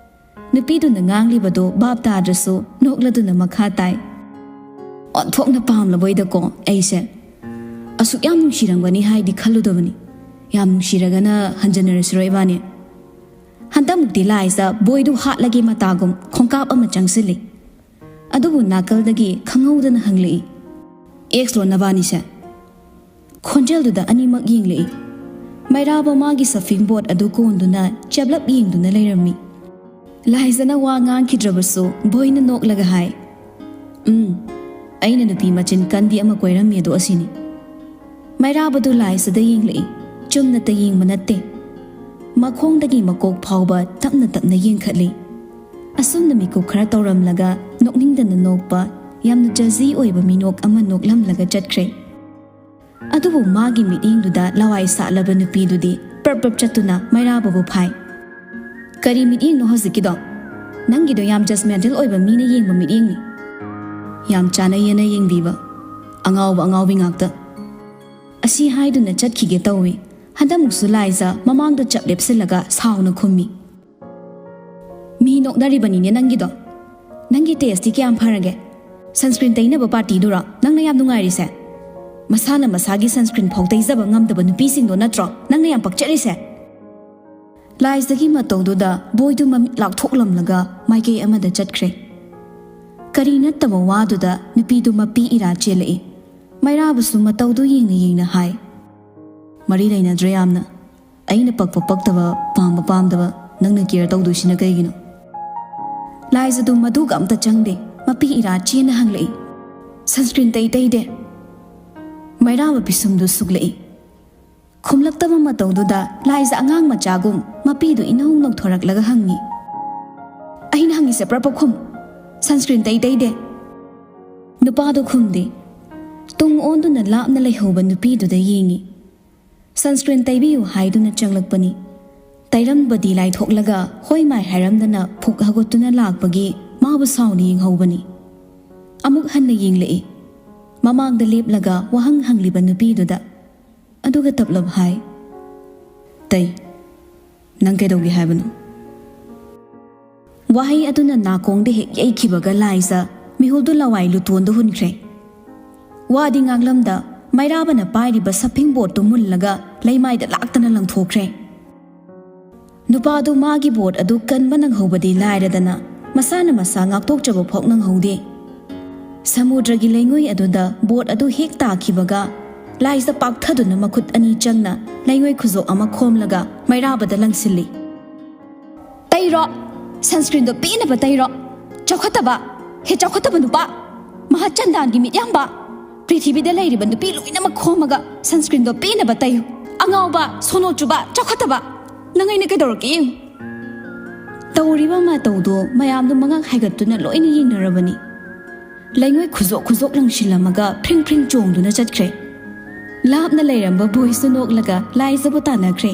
ꯅꯨꯄꯤꯗꯨꯅ ꯉꯥꯡꯂꯤꯕꯗꯨ ꯚꯥꯞ ꯇꯥꯗ꯭ꯔꯁꯨ ꯅꯣꯛꯂꯗꯨꯅ ꯃꯈꯥ ꯇꯥꯏ, "ꯑꯣꯟꯊꯣꯛꯅ ꯄꯥꯝꯂꯕꯣꯏꯗꯀꯣ ꯑꯩꯁꯦ꯫ ꯑꯁꯨꯛ ꯌꯥꯝ ꯅꯨꯡꯁꯤꯔꯝꯒꯅꯤ ꯍꯥꯏꯗꯤ ꯈꯜꯂꯨꯗꯕꯅꯤ꯫ "ꯌꯥꯝ ꯅꯨꯡꯁꯤꯔꯒꯅ ꯍꯟꯖꯟꯅꯔꯁꯤꯔꯣ ꯏꯕꯥꯅꯤ?" ꯍꯟꯗꯛꯃꯨꯛꯇꯤ ꯂꯥꯏꯖ ꯕꯣꯏꯗꯨ ꯍꯥꯠꯂꯒꯦ ꯃꯇꯥꯒꯨꯝ ꯈꯣꯡꯀꯥꯞ ꯑꯃ ꯆꯪꯁꯤꯜꯂꯤ꯫ ꯑꯗꯨꯕꯨ ꯅꯥꯀꯜꯗꯒꯤ ꯈꯪꯍꯧꯗꯅ ꯍꯪꯂꯛꯏ, "ꯑꯦꯛꯁꯂꯣ ꯅꯕꯥꯅꯤꯁꯦ?" ꯈꯣꯟꯖꯦꯜꯗꯨꯗ ꯑꯅꯤꯃꯛ ꯌꯦꯡꯂꯛꯏ꯫ ꯃꯩꯔꯥꯕ ꯃꯥꯒꯤ ꯁꯐꯤꯡ ꯕꯣꯠ ꯑꯗꯨ ꯀꯣꯟꯗꯨꯅ ꯆꯦꯞꯂꯞ ꯌꯦꯡꯗꯨꯅ ꯂꯩꯔꯝꯃꯤ꯫ ꯂꯥꯏꯖꯅ ꯋꯥ ꯉꯥꯡꯈꯤꯗ꯭ꯔꯕꯁꯨ ꯕꯣꯏꯅ ꯅꯣꯛꯂꯒ ꯍꯥꯏ, "ꯎꯝ, ꯑꯩꯅ ꯅꯨꯄꯤ ꯃꯆꯤꯟ ꯀꯟꯕꯤ ꯑꯃ ꯀꯣꯏꯔꯝꯃꯤ ꯑꯗꯣ ꯑꯁꯤꯅꯤ꯫" ꯃꯩꯔꯥꯕꯗꯨ ꯂꯥꯏꯖꯗ ꯌꯦꯡꯂꯛꯏ꯫ ꯆꯨꯝꯅꯇ ꯌꯦꯡꯕ ꯅꯠꯇꯦ, ꯃꯈꯣꯡꯗꯒꯤ ꯃꯀꯣꯛ ꯐꯥꯎꯕ ꯇꯞꯅ ꯇꯞꯅ ꯌꯦꯡꯈꯠꯂꯤ꯫ ꯑꯁꯨꯝꯅ ꯃꯤꯀꯨꯞ ꯈꯔ ꯇꯧꯔꯝꯂꯒ ꯅꯣꯛꯅꯤꯡꯗꯅ ꯅꯣꯛꯄ, ꯌꯥꯝꯅ ꯖꯖꯤ ꯑꯣꯏꯕ ꯃꯤꯅꯣꯛ ꯑꯃ ꯅꯣꯛꯂꯝꯂꯒ ꯆꯠꯈ꯭ꯔꯦ꯫ ꯑꯗꯨꯕꯨ ꯃꯥꯒꯤ ꯃꯤꯠꯌꯦꯡꯗꯨꯗ ꯂꯋꯥꯏ ꯁꯥꯠꯂꯕ ꯅꯨꯄꯤꯗꯨꯗꯤ ꯄ꯭ꯔꯞ ꯄ꯭ꯔꯞ ꯆꯠꯇꯨꯅ ꯃꯩꯔꯥꯕꯕꯨ ꯐꯥꯏ꯫ "ꯀꯔꯤ ꯃꯤꯠꯌꯦꯡꯅꯣ ꯍꯧꯖꯤꯛꯀꯤꯗꯣ? ꯅꯪꯒꯤꯗꯣ ꯌꯥꯝ ꯖꯁꯃꯦꯟꯇꯦꯜ ꯑꯣꯏꯕ ꯃꯤꯅ ꯌꯦꯡꯕ ꯃꯤꯠꯌꯦꯡꯅꯤ꯫ ꯌꯥꯝ ꯆꯥꯟꯅꯩꯌꯦꯅ ꯌꯦꯡꯕꯤꯕ ꯑꯉꯥꯎꯕ ꯑꯉꯥꯎꯕꯤ ꯉꯥꯛꯇ꯫" ꯑꯁꯤ ꯍꯥꯏꯗꯨꯅ ꯆꯠꯈꯤꯒꯦ ꯇꯧꯏ꯫ ꯍꯟꯗꯛꯃꯨꯛꯁꯨ ꯂꯥꯏꯖ ꯃꯃꯥꯡꯗ ꯆꯞ ꯂꯦꯞꯁꯤꯜꯂꯒ ꯁꯥꯎꯅ ꯈꯨꯝꯃꯤ, "ꯃꯤ ꯅꯣꯛꯅꯔꯤꯕꯅꯤꯅꯦ ꯅꯪꯒꯤꯗꯣ꯫ ꯅꯪꯒꯤ ꯇꯦꯁꯇꯤ ꯀꯌꯥꯝ ꯐꯔꯒꯦ? ꯁꯟꯁꯀ꯭ꯔꯤꯟ ꯇꯩꯅꯕ ꯄꯥꯔꯇꯤꯗꯨꯔꯣ ꯅꯪꯅ ꯌꯥꯝ ꯅꯨꯡꯉꯥꯏꯔꯤꯁꯦ? ꯃꯁꯥꯅ ꯃꯁꯥꯒꯤ ꯁꯟꯁꯀ꯭ꯔꯤꯟ ꯐꯥꯎ ꯇꯩꯖꯕ ꯉꯝꯗꯕ ꯅꯨꯄꯤꯁꯤꯡꯗꯣ ꯅꯠꯇ꯭ꯔꯣ ꯅꯪꯅ ꯌꯥꯝ ꯄꯛꯆꯔꯤꯁꯦ?" ꯂꯥꯏꯖꯒꯤ ꯃꯇꯧꯗꯨꯗ ꯕꯣꯏꯗꯨ ꯃꯃꯤꯠ ꯂꯥꯎꯊꯣꯛꯂꯝꯂꯒ ꯃꯥꯏꯀꯩ ꯑꯃꯗ ꯆꯠꯈ꯭ꯔꯦ꯫ ꯀꯔꯤ ꯅꯠꯇꯕ ꯋꯥꯗꯨꯗ ꯅꯨꯄꯤꯗꯨ ꯃꯄꯤ ꯏꯔꯥ ꯆꯦꯜꯂꯛꯏ꯫ ꯃꯩꯔꯥꯕꯁꯨ ꯃꯇꯧꯗꯨ ꯌꯦꯡꯅ ꯌꯦꯡꯅ ꯍꯥꯏ, "ꯃꯔꯤ ꯂꯩꯅꯗ꯭ꯔꯦ ꯌꯥꯝꯅ꯫ ꯑꯩꯅ ꯄꯛꯄ ꯄꯛꯇꯕ, ꯄꯥꯝꯕ ꯄꯥꯝꯗꯕ ꯅꯪꯅ ꯀꯦꯌꯔ ꯇꯧꯗꯣꯏꯁꯤꯅ ꯀꯩꯒꯤꯅꯣ?" ꯂꯥꯏꯖꯗꯨ ꯃꯗꯨꯒ ꯑꯝꯇ ꯆꯪꯗꯦ꯫ ꯃꯄꯤ ꯏꯔꯥ ꯆꯦꯟꯅ ꯍꯪꯂꯛꯏ, "ꯁꯟꯁꯀ꯭ꯔꯤꯟ ꯇꯩ ꯇꯩꯗꯦ?" ꯃꯩꯔꯥꯕ ꯄꯤꯁꯨꯝꯗꯨ ꯁꯨꯛꯂꯛꯏ꯫ ꯈꯨꯝꯂꯛꯇꯕ ꯃꯇꯧꯗꯨꯗ ꯂꯥꯏꯖ ꯑꯉꯥꯡ ꯃꯆꯥꯒꯨꯝ ꯃꯄꯤꯗꯨ ꯏꯅꯧ ꯅꯧꯊꯣꯔꯛꯂꯒ ꯍꯪꯉꯤ, "ꯑꯩꯅ ꯍꯪꯉꯤꯁꯦ ꯄ꯭ꯔꯞ ꯄ꯭ꯔꯞ ꯈꯨꯝ, ꯁꯟꯁꯀ꯭ꯔꯤꯟ ꯇꯩ ꯇꯩꯗꯦ?" ꯅꯨꯄꯥꯗꯨ ꯈꯨꯝꯗꯦ꯫ ꯇꯨꯡ ꯑꯣꯟꯗꯨꯅ ꯂꯥꯞꯅ ꯂꯩꯍꯧꯕ ꯅꯨꯄꯤꯗꯨꯗ ꯌꯦꯡꯉꯤ꯫ "ꯁꯟꯁꯀ꯭ꯔꯤꯟ ꯇꯩꯕꯤꯌꯨ" ꯍꯥꯏꯗꯨꯅ ꯆꯪꯂꯛꯄꯅꯤ꯫ ꯇꯩꯔꯝꯕꯗꯤ ꯂꯥꯏꯊꯣꯛꯂꯒ ꯍꯣꯏ ꯃꯥꯏ ꯍꯥꯏꯔꯝꯗꯅ ꯐꯨꯛ ꯍꯧꯒꯠꯇꯨꯅ ꯂꯥꯛꯄꯒꯤ ꯃꯥꯕꯨ ꯁꯥꯎꯅ ꯌꯦꯡꯍꯧꯕꯅꯤ꯫ ꯑꯃꯨꯛ ꯍꯟꯅ ꯌꯦꯡꯂꯛꯏ꯫ ꯃꯃꯥꯡꯗ ꯂꯦꯞꯂꯒ ꯋꯥꯍꯪ ꯍꯪꯂꯤꯕ ꯅꯨꯄꯤꯗꯨꯗ꯫ ꯑꯗꯨꯒ ꯇꯞꯂꯞ ꯍꯥꯏ, "ꯇꯩ, ꯅꯪ ꯀꯩꯗꯧꯒꯦ ꯍꯥꯏꯕꯅꯣ?" ꯋꯥꯍꯩ ꯑꯗꯨꯅ ꯅꯥꯀꯣꯡꯗ ꯍꯦꯛ ꯌꯩꯈꯤꯕꯒ ꯂꯥꯏꯖ ꯃꯤꯍꯨꯜꯗꯨ ꯂꯋꯥꯏ ꯂꯨꯇꯣꯟꯗ ꯍꯨꯟꯈ꯭ꯔꯦ꯫ ꯋꯥꯗꯤ ꯉꯥꯡꯂꯝꯗ ꯃꯩꯔꯥꯕꯅ ꯄꯥꯏꯔꯤꯕ ꯁꯐꯤꯡ ꯕꯣꯔꯗꯇꯨ ꯃꯨꯜꯂꯒ ꯂꯩꯃꯥꯏꯗ ꯂꯥꯛꯇꯅ ꯂꯪꯊꯣꯛꯈ꯭ꯔꯦ꯫ ꯅꯨꯄꯥꯗꯨ ꯃꯥꯒꯤ ꯕꯣꯔꯗ ꯑꯗꯨ ꯀꯟꯕ ꯅꯪꯍꯧꯕꯗꯤ ꯂꯥꯏꯔꯗꯅ, ꯃꯁꯥꯅ ꯃꯁꯥ ꯉꯥꯛꯊꯣꯛꯆꯕ ꯐꯥꯎ ꯅꯪꯍꯧꯗꯦ꯫ ꯁꯃꯨꯗ꯭ꯔꯒꯤ ꯂꯩꯉꯣꯏ ꯑꯗꯨꯗ ꯕꯣꯔꯗ ꯑꯗꯨ ꯍꯦꯛ ꯇꯥꯈꯤꯕꯒ, ꯂꯥꯏꯖ ꯄꯥꯛꯊꯗꯨꯅ ꯃꯈꯨꯠ ꯑꯅꯤ ꯆꯪꯅ ꯂꯩꯉꯣꯏ ꯈꯨꯖꯣꯛ ꯑꯃ ꯈꯣꯝꯂꯒ ꯃꯩꯔꯥꯕꯗ ꯂꯪꯁꯤꯜꯂꯤ꯫ "ꯇꯩꯔꯣ, ꯁꯟꯁꯀ꯭ꯔꯤꯟꯗꯣ ꯄꯦꯟꯅꯕ ꯇꯩꯔꯣ꯫ ꯆꯥꯎꯈꯠꯇꯕ, ꯍꯦ ꯆꯥꯎꯈꯠꯇꯕ ꯅꯨꯄꯥ, ꯃꯍꯥ ꯆꯟꯗꯥꯟꯒꯤ ꯃꯤꯠꯌꯥꯝꯕ, ꯄ꯭ꯔꯤꯊꯤꯕꯤꯗ ꯂꯩꯔꯤꯕ ꯅꯨꯄꯤ ꯂꯣꯏꯅꯃꯛ ꯈꯣꯝꯃꯒ ꯁꯟꯁꯀ꯭ꯔꯤꯟꯗꯣ ꯄꯦꯟꯅꯕ ꯇꯩꯌꯨ꯫ ꯑꯉꯥꯎꯕ, ꯁꯣꯅꯣ ꯆꯨꯕ, ꯆꯥꯎꯈꯠꯇꯕ, ꯅꯪ ꯑꯩꯅ ꯀꯩꯗꯧꯔꯛꯀꯦ ꯌꯦꯡꯉꯨ꯫" ꯇꯧꯔꯤꯕ ꯃꯇꯧꯗꯣ ꯃꯌꯥꯝꯗꯣ ꯃꯉꯛ ꯍꯥꯏꯒꯠꯇꯨꯅ ꯂꯣꯏꯅ ꯌꯦꯡꯅꯔꯕꯅꯤ꯫ ꯂꯩꯉꯣꯏ ꯈꯨꯖꯣꯛ ꯈꯨꯖꯣꯛ ꯂꯪꯁꯤꯜꯂꯝꯃꯒ ꯐ꯭ꯔꯤꯡ ꯐ꯭ꯔꯤꯡ ꯆꯣꯡꯗꯨꯅ ꯆꯠꯈ꯭ꯔꯦ꯫ ꯂꯥꯞꯅ ꯂꯩꯔꯝꯕ ꯕꯣꯏꯁꯇꯨ ꯅꯣꯛꯂꯒ ꯂꯥꯏꯖꯕꯨ ꯇꯥꯟꯅꯈ꯭ꯔꯦ꯫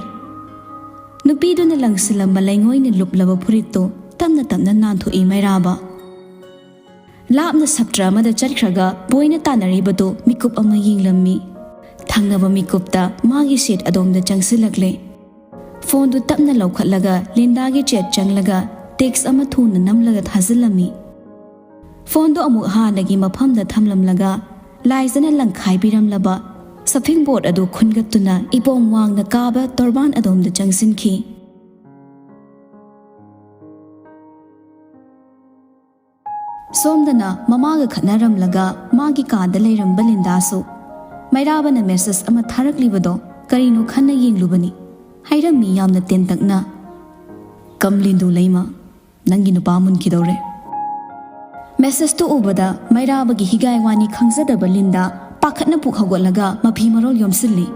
ꯅꯨꯄꯤꯗꯨꯅ ꯂꯪꯁꯤꯜꯂꯝꯕ ꯂꯩꯉꯣꯏꯅ ꯂꯨꯞꯂꯕ ꯐꯨꯔꯤꯠꯇꯨ ꯇꯞꯅ ꯇꯞꯅ ꯅꯥꯟꯊꯣꯛꯏ ꯃꯩꯔꯥꯕ꯫ ꯂꯥꯞꯅ ꯁꯞꯇ꯭ꯔ ꯑꯃꯗ ꯆꯠꯈ꯭ꯔꯒ ꯕꯣꯏꯅ ꯇꯥꯟꯅꯔꯤꯕꯗꯨ ꯃꯤꯀꯨꯞ ꯑꯃ ꯌꯦꯡꯂꯝꯃꯤ꯫ ꯊꯪꯅꯕ ꯃꯤꯀꯨꯞꯇ ꯃꯥꯒꯤ ꯁꯤꯠ ꯑꯗꯣꯝꯗ ꯆꯪꯁꯤꯜꯂꯛꯂꯦ꯫ ꯐꯣꯟꯗꯨ ꯇꯞꯅ ꯂꯧꯈꯠꯂꯒ ꯂꯤꯟꯗꯥꯒꯤ ꯆꯦꯠ ꯆꯪꯂꯒ ꯇꯦꯛꯁ ꯑꯃ ꯊꯨꯅ ꯅꯝꯂꯒ ꯊꯥꯖꯤꯜꯂꯝꯃꯤ꯫ ꯐꯣꯟꯗꯨ ꯑꯃꯨꯛ ꯍꯥꯟꯅꯒꯤ ꯃꯐꯝꯗ ꯊꯝꯂꯝꯂꯒ ꯂꯥꯏꯖꯅ ꯂꯪꯈꯥꯏꯕꯤꯔꯝꯂꯕ ꯁꯐꯤꯡ ꯕꯣꯔꯗ ꯑꯗꯨ ꯈꯨꯟꯒꯠꯇꯨꯅ ꯏꯄꯣꯝ ꯋꯥꯡꯅ ꯀꯥꯕ ꯇꯣꯔꯕꯥꯟ ꯑꯗꯣꯝꯗ ꯆꯪꯁꯤꯟꯈꯤ꯫ ꯁꯣꯝꯗꯅ ꯃꯃꯥꯒ ꯈꯠꯅꯔꯝꯂꯒ ꯃꯥꯒꯤ ꯀꯥꯗ ꯂꯩꯔꯝꯕ ꯂꯤꯟꯗꯥꯁꯨ ꯃꯩꯔꯥꯕꯅ ꯃꯦꯁꯦꯖ ꯑꯃ ꯊꯥꯔꯛꯂꯤꯕꯗꯣ ꯀꯔꯤꯅꯣ ꯈꯟꯅ ꯌꯦꯡꯂꯨꯕꯅꯤ꯫ ꯍꯥꯏꯔꯝꯃꯤ ꯌꯥꯝꯅ ꯇꯦꯟꯇꯛꯅ, "ꯀꯝ ꯂꯤꯟꯗꯨ ꯂꯩꯃ, ꯅꯪꯒꯤ ꯅꯨꯄꯥ ꯃꯨꯟꯈꯤꯗꯧꯔꯦ꯫" ꯃꯦꯁꯦꯖꯇꯨ ꯎꯕꯗ ꯃꯩꯔꯥꯕꯒꯤ ꯍꯤꯒꯥꯏ ꯋꯥꯅꯤ ꯈꯪꯖꯗꯕ ꯂꯤꯟꯗꯥ ꯄꯥꯈꯠꯅ ꯄꯨꯛ ꯍꯧꯒꯠꯂꯒ ꯃꯐꯤ ꯃꯔꯣꯜ ꯌꯣꯝꯁꯤꯜꯂꯤ꯫